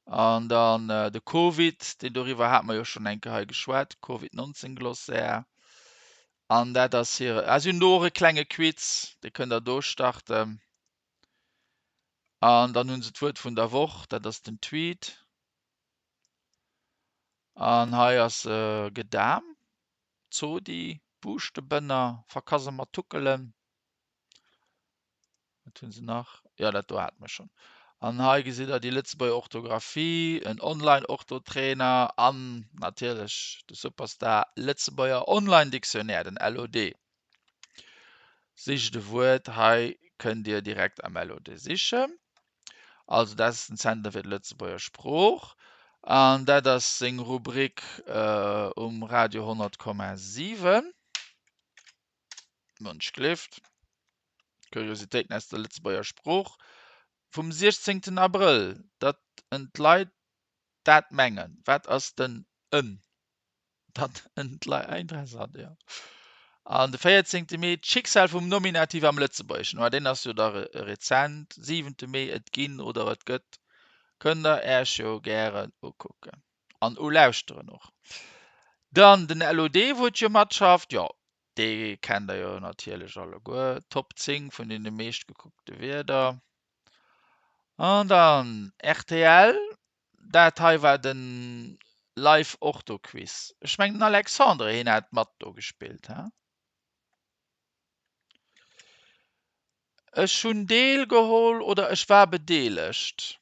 an dann de Covid, deen doriwwer hate mer jo schonn eng Kéier hei geschwat, Covid 19 Glossaire. An dat ass hire, ah si hunn do och e klenge Quiz, dee kënnt der do starten. An dann hu se d'Wuert vun der Woch, dat ass den Tweet. An hei ass Gedam, Zodi, Buuschtebënner, Verkasse mat Tuckelen. Wat hu se nach? Jo, dat do hate mer schonn. An hei gesitt Der déi Lëtzebuerger Orthografie, en Online-Orthotrainer an natierlech de Superstar Lëtzebuerger Online-Dictionnaire, den LOD. Sicht e Wuert, hei kënnt Dir direkt am LOD sichen. Also dat ass den Zenter fir d'Lëtzebuerger Sprooch an dat ass seng Rubrik um Radio 100,7. Wonschgelift. Kuriositéiten aus der Lëtzebuerger Sprooch vum 16. Abrëll, datt en d'Leit dat mengen. Wat ass den en? Datt en d'Leit, ah, interessant, jo. An de 14. Mee, d'Schicksal vum Nominativ am Lëtzebuergeschen, ma deen ass jo da rezent. 7. Mee, et ginn oder et gëtt, kënnt der Äech jo gären ukucken an ulauschteren och. Dann den LOD, wou et jo matschafft, jo, Dee kennt der jo natierlech alleguer. Top 10 vun deene meescht gekuckte Wierder. An dann rtl, dat hei war den Live Ortho Quiz. Ech mengen den Alexandre hien hat mat do gespillt he? Ech hunn deel geholl oder ech war bedeelegt.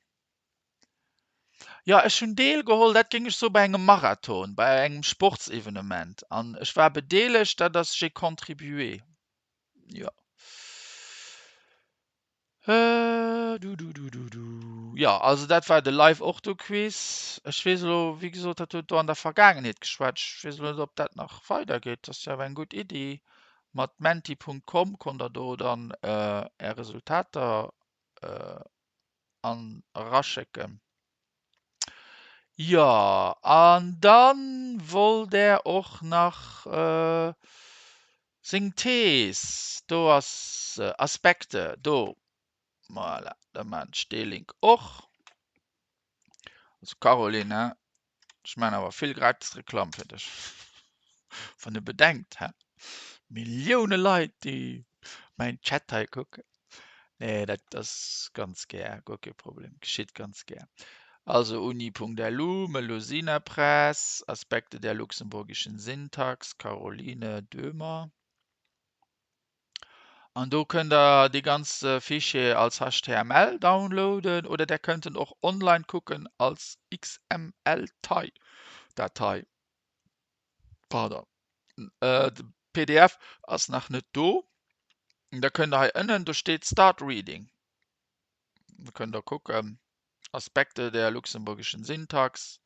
Jo, ech hunn deelgeholl, dat géing ech soe bei engem Marathon, bei engem Sportsevenement. An ech war bedeelegt, dat ass j'ai contribué. Jo. Du, du, du, du, du. Jo, also dat war de Live-Ortho-Quiz. Ech weess elo, wéi gesot, dat huet do an der Vergaangenheet geschwat. Ech weess elo net, ob dat nach weidergeet. Dat ass jo awer eng gutt Iddi. Mat menti.com konnt Der do dann Är Resultater an eraschécken. Jo, an dann wollt är och nach seng Thees, do ass se, Aspekte, do, voilà, da maan ech dee Link och. Also Caroline, he, ech maan awer vill gratis Reklamm fir dech, wann e bedenkt, he, Millioune Leit déi mäin Chat hei kucken. Nee, dat ass ganz gär, guer kee Problem, geschitt ganz gär. Also uni.lu, Melusina Press, Aspekte der luxemburgischen Syntax, Caroline Döhmer. An do kënnt der dee ganze Fichier als HTML downloaden oder der kënnt en och online kucken als XML-Datei. Pardon. De pdf ass nach net do. Da kënnt der hei ënnen, do steet Start Reading. Da kënnt der kucken, Aspekte der luxemburgischen Syntax,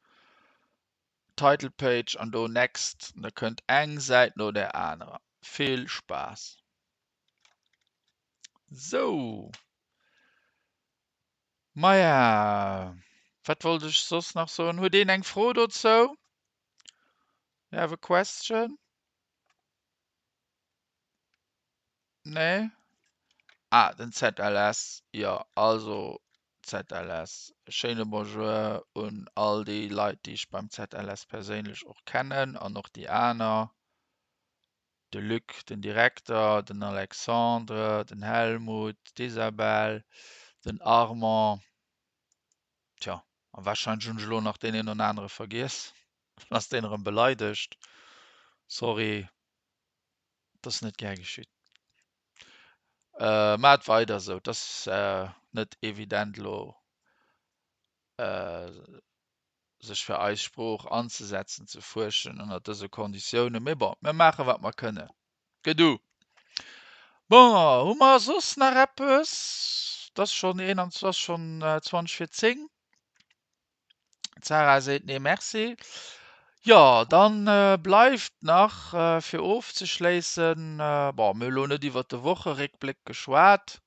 Title Page an do Next. Da kënnt eng Säit no där anerer. Vill Spaass! Sou. Maja, wat wollt ech soss nach soen? Huet een eng Fro dozou? You have a question? Nee? Ah, den ZLS, jo, also ZLS, e schéine Bonjour un all déi Leit, déi ech beim ZLS perséinlech och kennen an och déi aner, de Luc, den Direkter, den Alexandre, den Helmut, d'Isabelle, den Armand, tja, a warscheinlech hunn ech elo nach deen een oder anere vergiess. Dann ass deen erëm beleidegt. Sorry, et ass net gär geschitt. Maacht weider esou, et ass net evident elo sech fir eis Sprooch anzesetzen, ze fuerschen ënner dëse Konditiounen. Mee bon, mir maache wat mer kënnen. Gedu. Bon, hu mer soss nach eppes? Et ass schonn 20 vir 10. D'Sarah seet nee merci. Jo, dann bleift nach fir ofzeschléissen, bon mir hu lo net iwwert de Wocheréckbléck geschwat,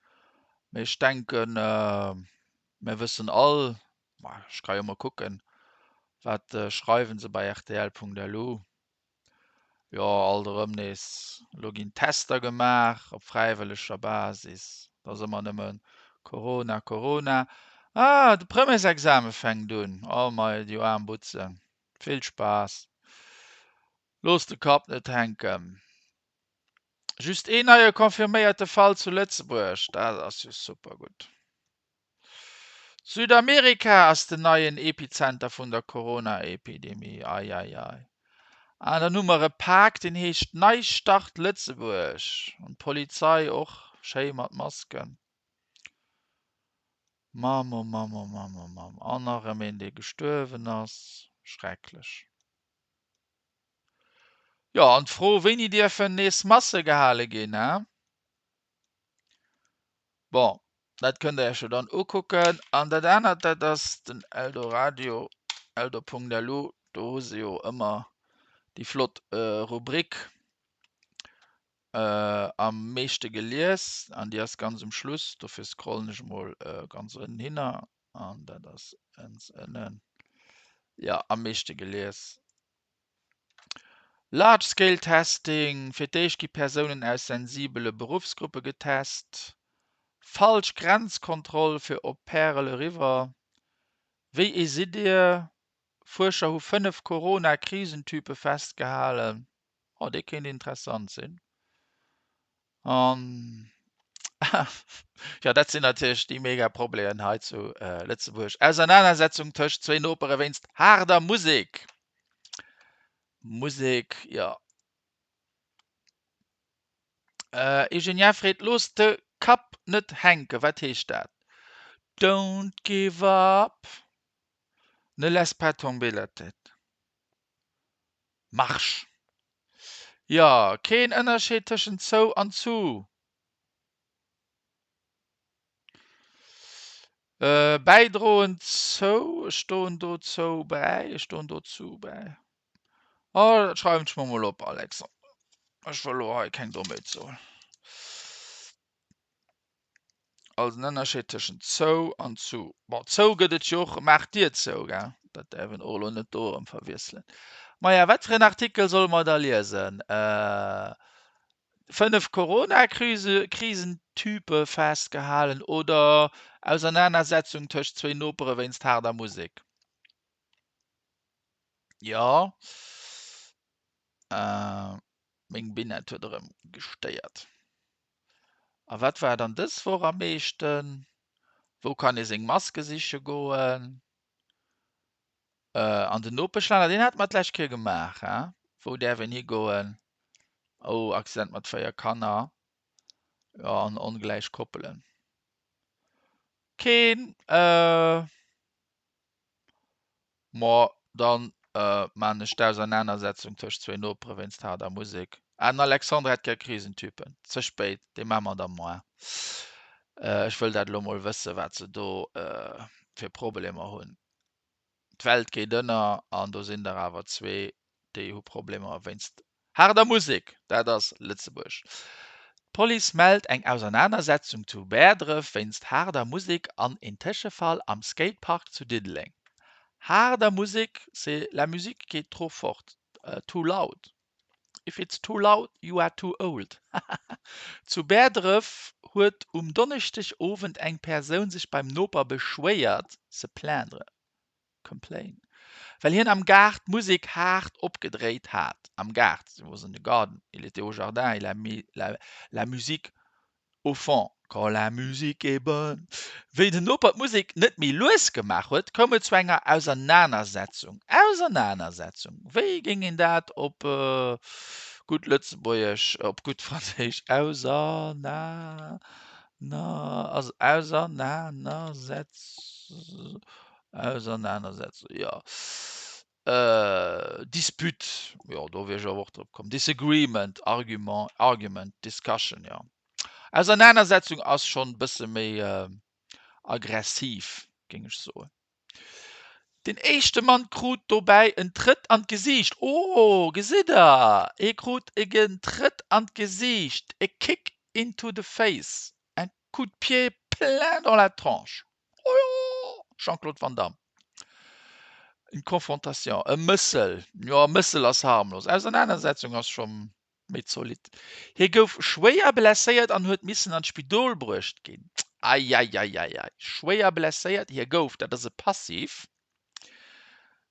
mee ech denken mir wëssen all, ma ech ka jo mol kucken, wat schreiwen se bei rtl.lu, Jo, alt erëm nees. Elo ginn Tester gemaach op fräiwëlleger Basis. Et ass ëmmer nëmme Corona, Corona. Ah, de Premièresexame fänkt un. Oh mei, déi aarm Butzen. Vill Spaass. Looss de Kapp net hänken. Just een neie confirméierte Fall zu Lëtzebuerg. Dat ass jo super gutt. Südamerika ass den neien Epizenter vun der Corona-Epidemie. Ei, ei, ei. An dann hu mer e Pak, deen heescht Neistart Lëtzebuerg. An d'Polizei och schéi mat Masken. Mamm, oh Mamm, oh Mamm, oh Mamm. An nach erëm een, dee gestuerwen ass. Schrecklech. Jo, an d'Fro, wéini dierfen nees Masse gehale ginn, hä? Bon, dat kënnt der Iech jo dann ukucken. An dat anert, dat ass den Eldoradio, eldo.lu, do hu se jo ëmmer déi flott Rubrik am meeschte gelies an déi ass ganz um Schluss. Dofir scrollen ech emol ganz ënnen hinner an dat ass ëns ënnen, jo, am meeschte gelies. Large Scale Testing, Fir d'éischt gi Persounen aus sensibele Beruffsgruppe getest. Falsch Grenzkontroll fir op Pärel eriwwer. Wéi ee sidd Dir? Fuerscher hu 5 Corona-Krisentype festgehalen. Oh, dee kéint interessant sinn. An jo, dat sinn natierlech déi mega Problemen hei zu Lëtzebuerg. Ausernanersetzung tëscht zwéin Nopere wéinst haarder Musek. Musek, jo. Eugenia freet, Looss de Kapp net hänken. Wat heescht dat? Don't give up, ne laisse pas tomber la tête. Marsch! Jo, keen Ënnerscheed tëschent zou an zu. Bäidroen zou, ech doen dozou bäi, ech doen dozu bäi. Oh, dat schreiwen ech mer mol op, Alexandre. Ech wëll elo hei keng Dommheet soen. Also den Ënnerscheed tëschent zou an zu. Bon, zou gëtt et jo och, maach d'Dier zou, gell? Dat däerf een och elo net do erëm verwiesselen. Maja, wat fir en Artikel solle mer da liesen? 5 Corona-Krisentype festgehalen oder Ausernanersetzung tëscht zwéin Nopere wéinst haarder Musek? Jo, meng Binette huet erëm gestéiert. A wat war dann dës Woch am meeschten? Wou kann ee seng Maske siche goen? An den Nopeschlänner, deen hate mer d'lescht Kéier gemaach, he? Wou däerf een higoen? Oh, Accident mat 4 Kanner, jo, an ongläich Koppelen. Keen, Ma dann maan ech d'Ausernanersetzung tëscht zwéin Nopere wéinst haarder Musek. Ah, den Alexandre hätt gär Krisentypen. Ze spéit, dee maa mer da moar. Ech wëll dat elo mol wëssen, wat se do fir Problemer hunn. D'Welt geet ënner an do sinn der awer zwee, déi hu Problemer wéinst Haarder Musek, dat ass Lëtzebuerg. D'Police mellt eng Ausernanersetzung zu Bäerdref wéinst haarder Musek an een Tëschefall am Skatepark zu Diddeleng. Haarder Musek, c'est la musique qui est trop forte, too loud. If it's too loud, you are too old. Zu Bäerdref huet um Donneschdegowend eng Persoun sech beim Noper beschwéiert, se plaindre. Complain. Well hien am Gaart d'Musek haart opgedréit hat. Am Gaart, he was in the garden, il était au jardin, il a mis la, la musique au fond, quand la musique est bonne. Wéi den Noper d'Musek net méi lues gemaach huet, koum et zu enger Ausernanersetzung. Ausernanersetzung, wéi géing een dat op gutt Lëtzebuergesch, op gutt Franséisch, auserna, na, ausernanersetz. Ausernanersetzung, jo. Dispute, jo, do wier ech awer och drop komm. Disagreement, Argument, argument, discussion, jo. Ausernanersetzung ass schonn e bësse méi aggressiv, géing ech soen. Den éischte Mann krut dobäi en Trëtt an d'Gesiicht. Oh, gesitt der, hie krut en Trëtt an d'Gesiicht, a kick into the face, un coup de pied plein dans la tronche. Oh jo! Jean-Claude Van Damme. Une confrontation, e Mëssel, jo e Mëssel ass harmlos, Ausernanersetzung ass scho méi zolidd. Hie gouf schwéier blesséiert an huet missen an d'Spidol bruecht ginn. Eieieiei, schwéier blesséiert, hie gouf, dat ass e Passiv.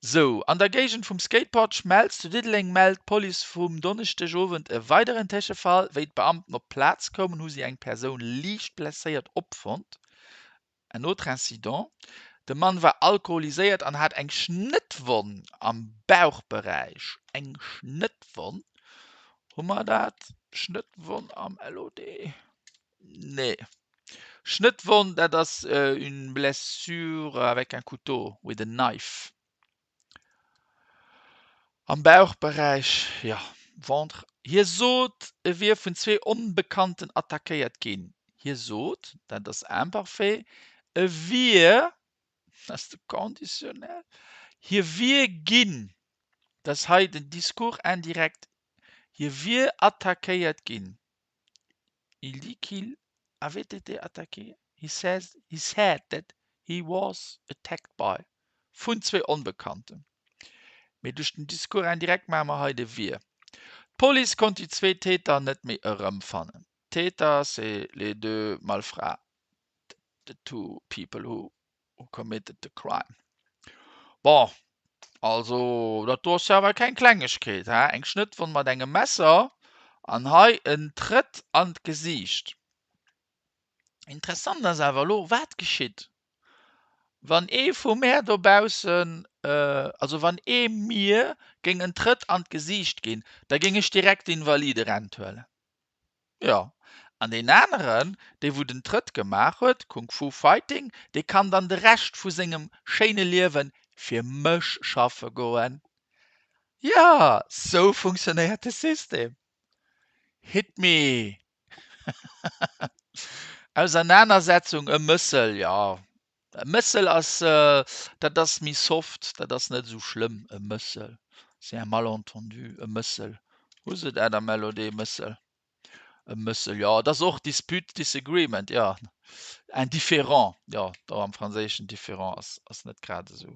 Sou, an der Géigend vum Skateport Schmelz zu Diddeleng mellt d'Police vum Donneschdegowend e weideren Tëschefall. Wéi d'Beamten op d'Plaz koumen, hu si eng Persoun liicht blesséiert opfonnt. Un autre incident, De Mann war alkoholiséiert an hat eng Schnëttwonn am Bauchberäich. Eng Schnëttwonn? Hu mer dat? Schnëttwonn am LOD? Nee. Schnëttwonn, dat ass une blessure avec un couteau, with a knife. Am Bauchberäich, jo, ventre. Hie sot, e wier vun zwee Onbekannten attackéiert ginn. Hie sot, dat ass imparfait, e wier, dat ass de Conditionnel, hie wier ginn, dat ass hei den Discours indirect, hie wier attackéiert ginn. Il dit qu'il avait été attaqué, he says, he said that he was attacked by, vun zwee Onbekannten. Mee duerch den Discours indirect maache mer hei de wier. D'Police konnt déi zwee Täter net méi erëmfannen. Täter, c'est les deux malfrats, the two people who committed the crime. Bon, also dat do ass jo awer keng Klengegkeet, he? Eng Schnëttwonn mat engem Messer an hei en Trëtt an d'Gesiicht. Interessant ass awer elo, wat geschitt, wann ee vu mär dobaussen, also wann ee mir géing en Trëtt an d'Gesiicht ginn, da géing ech direkt d'Invaliderent huelen. Jo, an deen aneren, dee wou den Trëtt gemaach huet, Kung Fu Fighting, dee kann dann de Rescht vu sengem schéine Liewe fir mech schaffe goen. Jo, sou funktionéiert de System. Hit me! Ausernanersetzung, e Mëssel, jo, e Mëssel ass, dat ass méi soft, dat ass net esou schlëmm, e Mëssel, c'est un malentendu, e Mëssel. Hu se dat am LOD, Mëssel? E Mëssel, jo, et ass och dispute, disagreement, jo, un différend, jo, do am Franséischen différend ass, ass net grad esou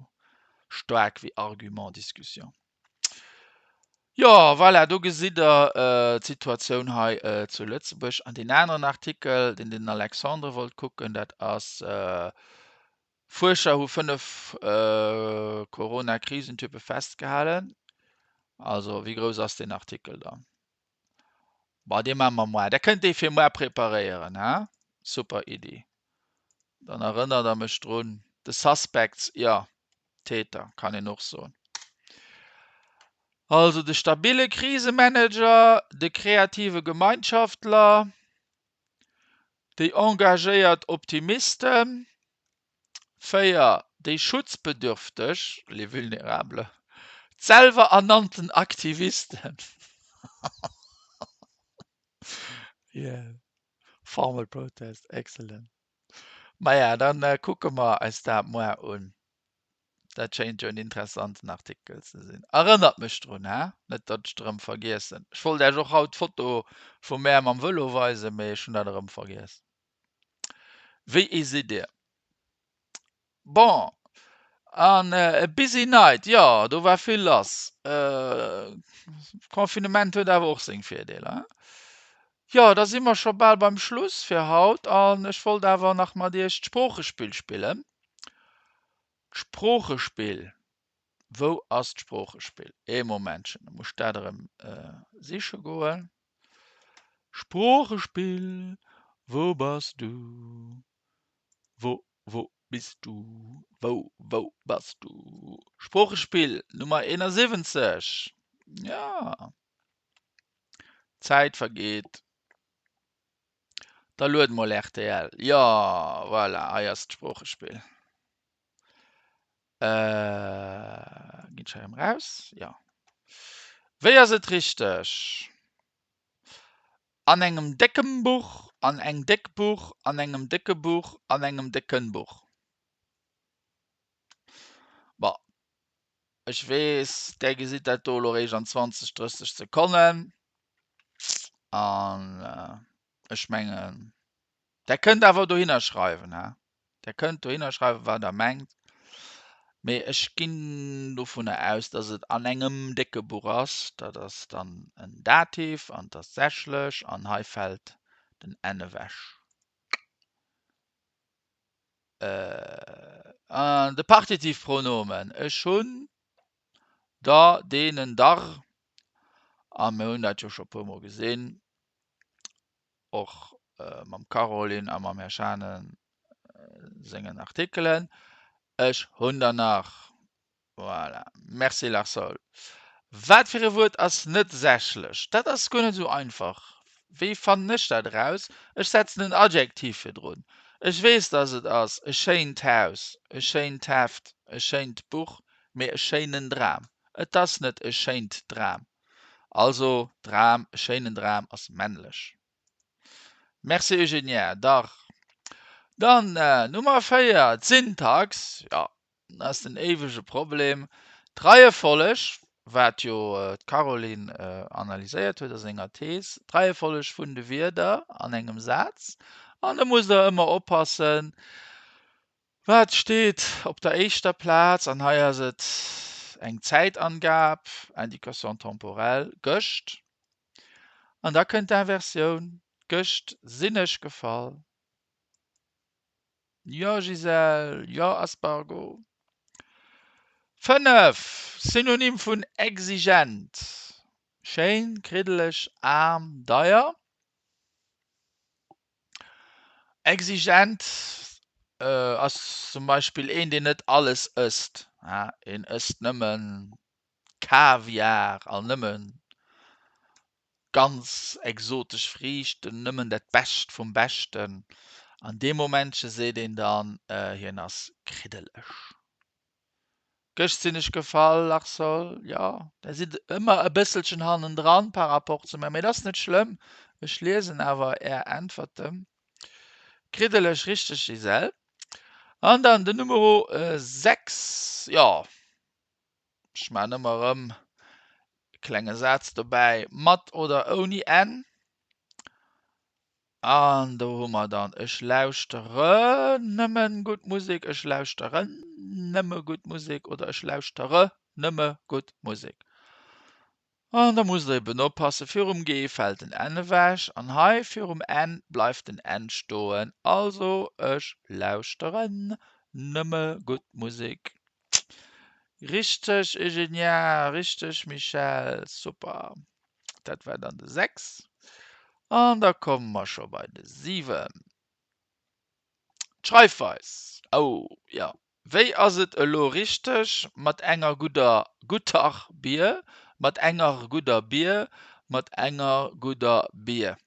staark wéi argument, discussion. Jo, voilà, do gesitt Der d'Situatioun hei zu Lëtzebuerg. An deen aneren Artikel, deen den Alexandre wollt kucken, dat ass, Fuerscher hu 5 Corona-Krisentyppe festgehalen. Also, wéi grouss ass deen Artikel dann? Bon, dee maache mer moar. Der kënnt dee fir moar preparéieren, he? Super Iddi. Dann erënnert Der mech drun. The Suspects, jo, Täter kann een och soen. Also de stabile Krisemanager, de kreative Gemeinschaftler, déi engagéiert Optimisten, 4 déi Schutzbedürfteg, les vulnérables, d'selwer ernannten Aktivisten, yeah, formal protest, excellent. Maja, dann kucke mer eis dat moar un. Dat schéint jo en interessanten Artikel ze sinn. Erënnert mech drun, he? Net datt ech et erëm vergiessen. Ech wollt Äech och haut d'Foto vu mär mam Vëlo weisen, mee ech hunn dat erëm vergiess. Wéi ee sidd Dir? Bon, an e busy night, jo, do war vill lass. Confinement huet awer och seng Virdeeler, he? Jo, da si mer scho bal beim Schluss fir haut an ech wollt awer nach mat Iech d'Sproochespill spillen. D'Sproochespill, wou ass d'Sproochespill? Ee Momentchen, da muss ech dat erëm siche goen. Sproochespill, wou bass du? Wou, wou bist du? Wou, wou bass du? Sproochespill Nummer 71, jo. D'Zäit vergeet. Da lued mol rtl. Jo, voilà, hei ass d'Sproochespill. Äh, ginn ech hei erëm raus? Jo. Wéi ass et richteg? An engem déckem Buch, an eng déck Buch, an engem décke Buch, an engem décken Buch. Bon, Ech weess, där gesitt dat do elo eréischt an 20, 30 Sekonnen. An ech mengen, där kënnt awer dohinner schreiwen, he? Där kënnt dohinner schreiwen, wat Der mengt. Mee ech ginn dovunner aus, dass et an engem décke Buch ass. Dat ass dann en Dativ an et ass sächlech an hei fält den n ewech. An de Partitivpronomen, ech hunn, der, deenen, der, a mir hunn dat jo scho puermol gesinn, och mam Caroline a mam Här Schanen. Sengen Artikelen. Ech hunn der nach. Voilà. Merci Larsol. Wat fir e Wuert ass net sächlech? Dat ass guer net esou einfach. Wéi fannen ech dat eraus? Ech setzen en Adjektiv virdrun. Ech weess, dass et ass e schéint Haus, e schéint Heft, e schéint Buch, mee e schéinen Dram. Et ass net e schéint Dram. Also, Dram, e schéinen Dram ass männlech. Merci Eugenia, dach. Dann Nummer 4, d'Syntax, jo, ass den éiwege Problem. D'Reiefolleg, wat jo d'Caroline analyséiert huet a senger Thees, d'Reiefolleg vun de Wierder an engem Saz. An da musst Der ëmmer oppassen, wat steet op der éischter Plaz. An hei ass et eng Zäitangab, Indication temporelle, gëscht. An da kënnt d'Inversioun, Gëscht sinn ech gefall. Jo Gisèle, jo Aspargo. 5, Synonym vun exigent, schéin, kriddeleg, aarm, deier. Exigent ass zum Beispill een, deen net alles ësst. Een ësst nëmmen Kaviar an nëmmen ganz exotesch Friichten, nëmmen dat Bescht vum Beschten. An deem Momentche seet een dann, hien ass kriddeleg. Gëscht sinn ech gefall, Larsol, jo, der sidd ëmmer e bësselchen hannendran par rapport zu mär, mee et ass net schlëmm, ech liesen awer är Äntwerten. Kriddeleg, richteg Gisèle. An dann den Numero 6, jo, Ech maachen ëmmer erëm e klenge Saz dobäi, mat oder ouni N. An do hu mer dann, ech lauschtere nëmmen gutt Musek, ech lauschteren nëmme gutt Musek oder ech lauschtere nëmme gutt Musek. An da musst der eben oppassen, virum G fält den N ewech an hei virum N bleift den N stoen. Also ech lauschteren nëmme gutt Musek. Richteg Eugenia, richteg Michèle, super. Dat war dann de 6. An da komme mer scho bei de 7. D'Schreifweis, oh jo, Wéi ass et elo richteg, mat enger gudder gutter Bier, mat enger gudder Bier, mat enger gudder Bier?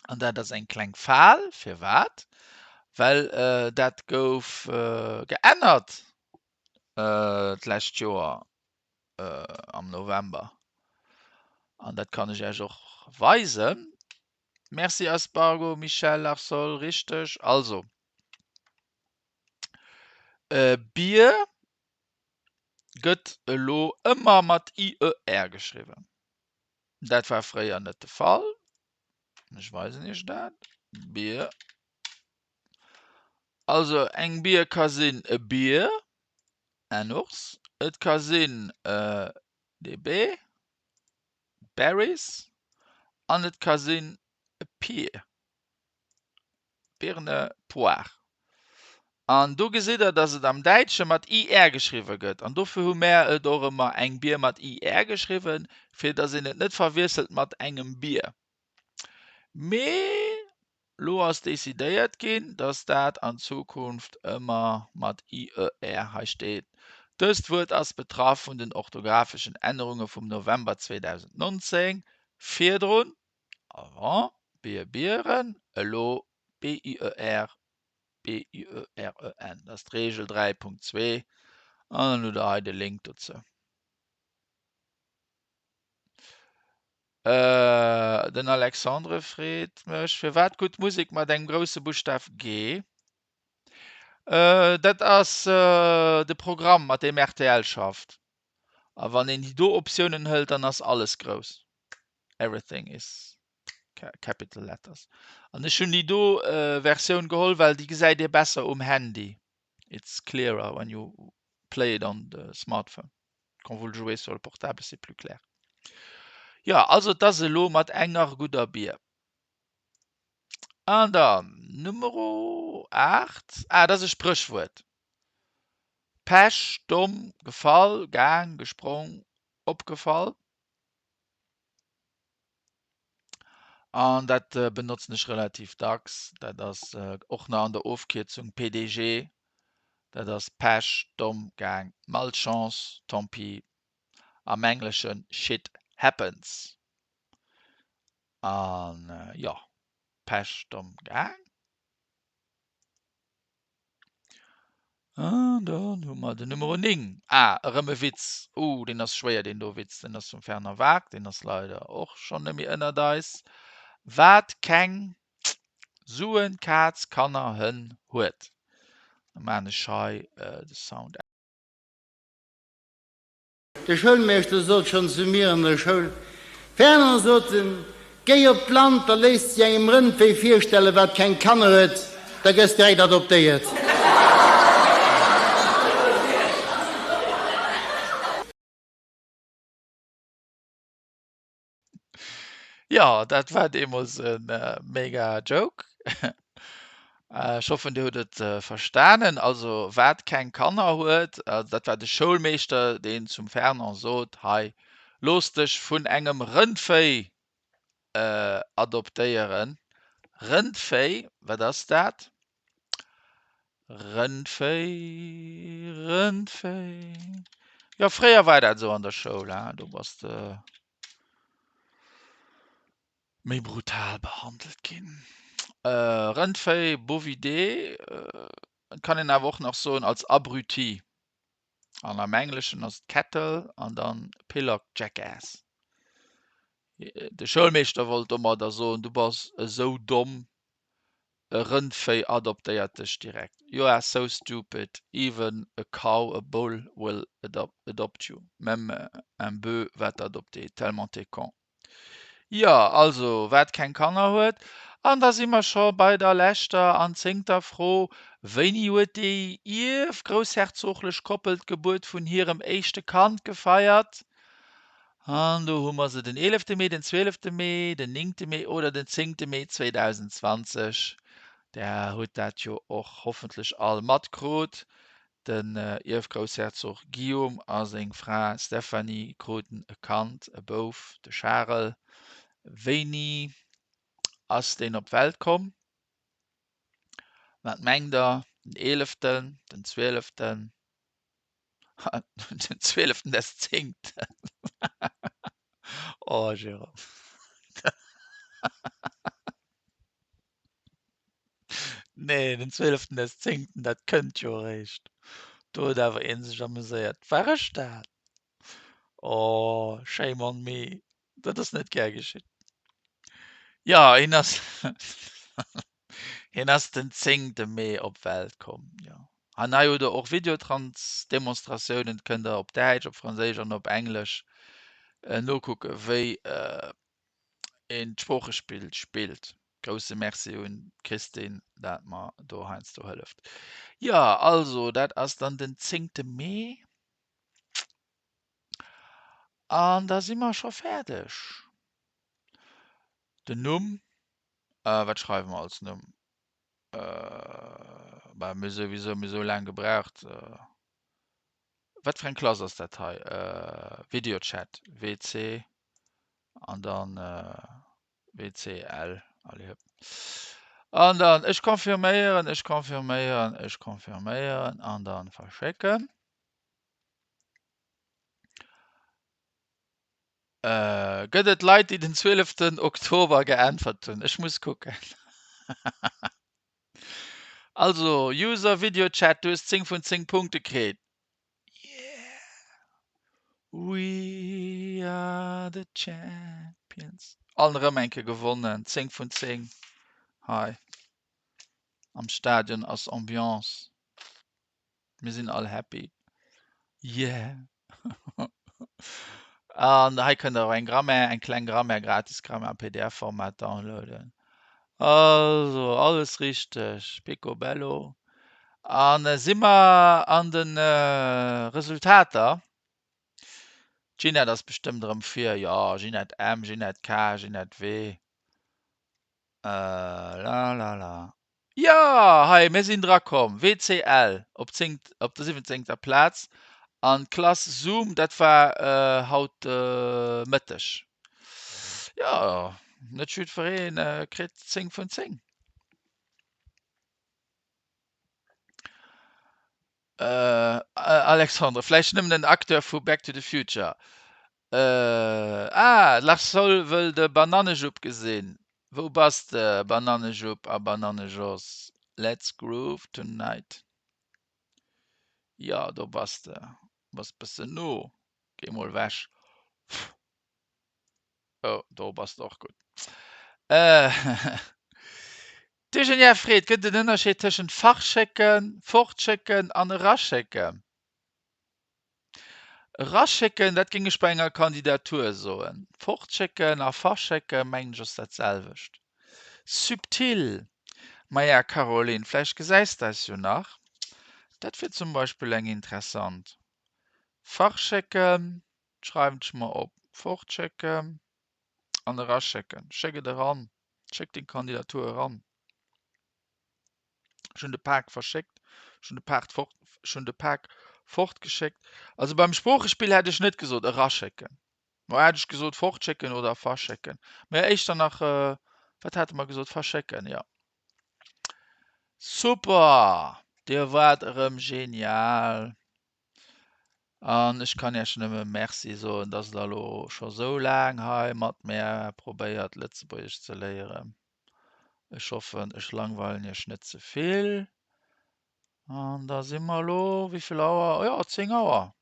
An dat ass eng kleng Fal. Firwat? Well dat gouf geännert d'lescht Joer am November. An dat kann ech Iech och weisen. Merci Aspargo, Michèle, Larsol, richteg. Also, Bier gëtt elo ëmmer mat IER geschriwwen. Dat war fréier net de Fall. Ech weisen Iech dat. Bier. Also eng Bier ka sinn e Bier, en Ours. Et ka sinn DB, Berries. An et ka sinn e Pier. Birne, Poire. An do gesitt der, dass et am Däitsche mat IR geschriwwe gëtt. An dofir hu mär et och ëmmer eng Bier mat IR geschriwwen, fir dass een et net verwiesselt mat engem Bier. Mee lo ass decidéiert ginn, dass dat an Zukunft ëmmer mat IER hei steet. Dëst Wuert ass betraff vun den orthographeschen Ännerunge vum November 2019. Virdrun Avant, Bier, Bieren, elo B-I-E-R, B-I-E-R-E-N. Dat ass d'Reegel 3.2 an dann hutt Der hei de Link dozou. Den Alexandre freet mech, firwat gutt Musek mat engem grousse Buschtaf G? Dat ass de Programm, mat deem rtl schafft. A wann een déi do Optiounen hëlt, dann ass alles grouss. Everything is capital letters. An ech hunn déi do Versioun geholl, well déi gesäit ee besser um Handy. It's clearer when you play it on the smartphone. Quand vous le jouez sur le portable, c'est plus clair. Jo, also et ass elo mat enger gudder Bier. An dann Numero 8. Ah, dat ass e Spréchwuert. Pech, domm, gefall, gaang, gesprong, opgefall. An dat benotzen ech relativ dacks. Dat ass och nach an der Ofkierzung PDG. Dat ass Pech, domm, gaang, Malchance, tant pis, am Engleschen shit happens. An jo, Pech, domm, gaang. An dann hu mer den Numero 9. Ah, erëm e Witz. Uh, deen ass schwéier, deen do Witz. Deen ass vum Fernand Waack, deen ass leider och schonn net méi ënnert eis. Wat keng Suen, Kaz, Kanner, Hënn huet. Da maan ech hei de Sound. De Schoulmeeschter sot schonn zu mir an der Schoul, Fernand, sot en, géi op d'Land, da léiss de engem Rëndvéi virstellen, wat keng Kanner huet, da gëss direkt adoptéiert. Jo, dat war deemools e mega Joke. Ech hoffen, Dir hutt et verstanen. Also, wat keng Kanner huet, dat war de Schoulmeeschter, deen zum Fernand sot, Hei, looss dech vun engem Rëndvéi adoptéieren. Rëndvéi, wat ass dat? Rëndvéi, Rëndvéi. Jo, fréier war dat esou an der Schoul, hein, do bass de méi brutal behandelt ginn. Rëndvéi, Bovidae, et kann een awer och nach soen als Abruti. An am Engleschen ass et Cattle an dann Pillock Jackass. De Schoulmeeschter wollt domadder soen, du bass esou domm, E Rëndvéi adoptéiert dech direkt. You are so stupid, even a cow, a bull will adopt you. Même un bœuf va t'adopter, tellement t'es con. Jo, also wat keng Kanner huet. An da si mer scho bei der leschter an zéngter Fro, Wéini huet déi ierfgroussherzoglech Koppel d'Gebuert vun hirem éischte Kand gefeiert? An do hu mer se den eelefte Mee, den zwielefte Mee, den néngte Mee oder den zéngte Mee 2020. Der hutt dat jo och hoffentlech all matkrut. Den Ierfgroussherzog Guillaume a seng Fra Stéphanie kruten e Kand, e Bouf, de Charel. Wéini ass deen op d'Welt komm? Wat mengt der? Den eeleften, den zwieleften? Den zwieleften des zéngten. Oh Jérôme. Nee, den zwieleften des zéngten, dat kënnt jo eréischt. Do huet awer ee sech amuséiert. War ech dat? Oh, shame on me. Dat ass net gär geschitt. Jo, hien ass hien ass den zéngte Mee op d'Welt komm, jo. An hei hutt der och Videotrans-Demonstratiounen, kënnt der op Däitsch, op Franséisch an op Englesch nokucken, wéi een d'Sproochespill spillt. Grousse Merci un d'Christine, dat mer do heiansdo hëlleft. Jo, also dat ass dann den zéngte Mee. An da si mer scho fäerdeg. Den Numm, wat schreiwe mer als Numm? Bah, mir souwisou, mir sou laang gebraucht. Wat fir eng Klass ass dat hei? Videochat, WC an dann WCL. Allez hëpp. An dann ech confirméieren, ech confirméieren, ech confirméieren an dann verschécken. Gëtt et Leit, déi den 12 Oktober geäntwert hunn? Ech muss kucken. Also, User Video Chat, du hues 10 vun 10 Punkte kritt. Yeah! We are the champions. An erëm eng Kéier gewonnen, 10 vun 10 hei am Stadion ass Ambiance. Mir sinn all happy. Yeah! An hei kënnt der och eng Grammaire, eng kleng Grammaire, gratis Grammaire am PDF-Format downloaden. Also, alles richteg, picobello. An si mer an de Resultater. D'Ginette ass bestëmmt erëm vir. Jo, Ginette M, Ginette K, Ginette W. La la la. Jo, hei, mir sinn dra komm. WCL op zéng, op der siwwenzéngter Plaz an d'Klass Zoom, dat war haut de Mëtteg. Jo, Net jiddweree kritt 10 vun 10. Alexandre, vläicht nëmmen en Acteur vu Back to the Future. Ah, Larsol wëll de Banannejupp gesinn. Wou bass de, Banannejupp a Banannejos? Let's groove tonight. Jo, do bass de. Bass bëssen no. Géi mol wech. Oh, do bass de och gutt. D'Eugenia freet, Gëtt et en Ënnerscheed tëschent verschécken, fortschécken an eraschécken? Eraschécken, dat géing ech bei enger Kandidatur soen. Fortschécken a verschécken, mengen ech, ass dat selwecht. Subtil! Maja, Caroline, vläicht gesäis de eis jo nach. Dat wier zum Beispill eng interessant. Verschécken, schreiwen ech mer op. Fortschécken an eraschécken. Schéck et eran. Schéck deng Kandidatur eran. Ech hunn de Pak verschéckt. Ech hunn de Pak fort, ech hunn de Pak fortgeschéckt. Also beim Sproochespill hätt ech net gesot eraschécken. Ma hätt ech gesot fortschécken oder verschécken. Mä éischter nach, wat hate mer gesot? Verschécken, jo. Super! Dir waart erëm genial. An ech kann Iech nëmme Merci soen, dass Der elo scho sou laang hei mat mär probéiert, Lëtzebuergesch ze léieren. Ech hoffen, ech langweilen Iech net ze vill. An da si mer elo, wéi vill Auer? Jo, 10 Auer.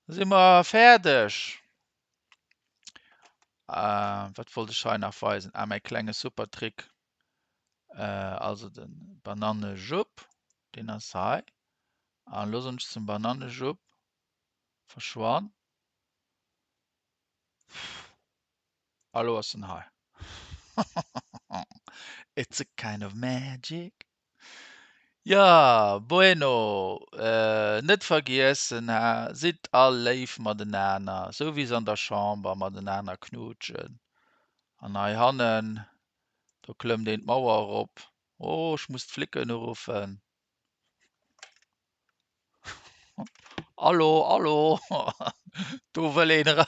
Da si mer fäerdeg. Wat wollt ech hei nach weisen? Ah, mäi klenge Supertrick. Also de Banannejupp, deen ass hei. An elo soen ech zum Banannejupp, verschwann. A lo ass en hei. It's a kind of magic. Jo, bueno, net vergiessen, ha, sidd all léif matenaner, sou wéi se an der Chamber matenaner knuutschen. An heihannen, do klëmmt een d'Mauer erop. Oh, ech muss d'Flicken uruffen. Allo, allo, do wëll een era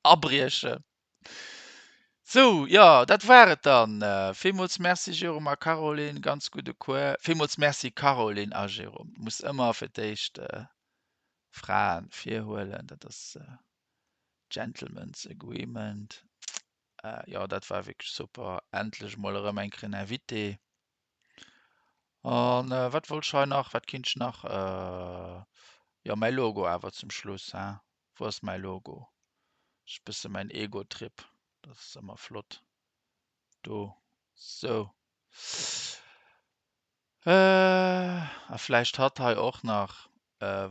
abriechen. Sou, jo, dat war et dann. Villmools Merci Jérôme a Caroline, ganz gudde Cours. Villmools Merci Caroline a Jérôme. Muss ëmmer fir d'éischt Fraen virhuelen, dat ass Gentleman's Agreement. Jo, dat war wierklech super. Endlech mol erëm eng Kéier en Invité. An wat wollt ech hei nach, wat kinnt ech nach, jo mäi Logo awer zum Schluss, he, wou ass mäi Logo? Ass e bësse mäin Ego-Trip, dat ass ëmmer flott, do, sou. A vläicht hatt hei och nach,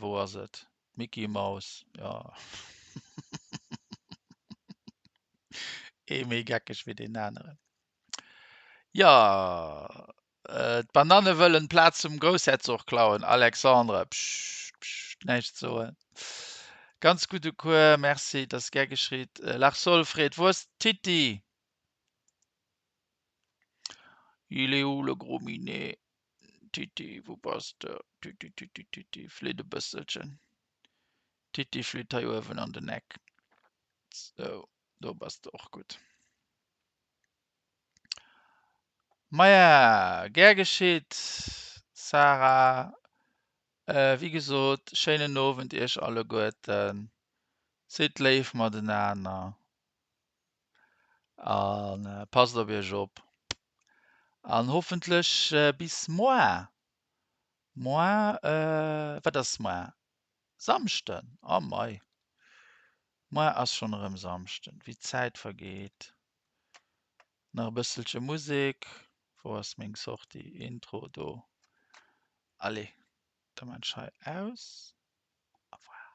wou ass et, d'Micky Maus, jo, ee méi geckeg wéi deen aneren. Jo, d'Bananne wëllen d'Plaz vum Groussherzog klauen. Alexandre, Pssst, pssst, näischt soen. Ganz gudde Cours, merci, et ass gär geschritt. Larsol freet, Wou ass d'Titti? Il est où le gros minet? Titti, wou bass de? Titti, Titti, Titti, flitt e bësselchen. D'Titti flitt hei uewen an den Eck. Sou, do bass de och gutt. Maja, gär geschitt, Sarah. Wéi gesot, schéinen Owend iech alleguerten. Sidd léif matenaner a passt op iech op. An hoffentlech bis moar. Moar, wat ass moar? Samschden, oh mei, moar ass schonn erëm Samschden, wéi d'Zäit vergeet. Nach e bësselche Musek, wou ass meng Sortie, Intro, do, allez, da maan ech hei aus, au revoir.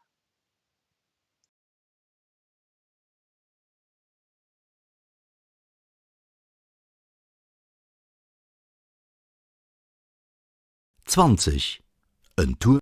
20, En Tour.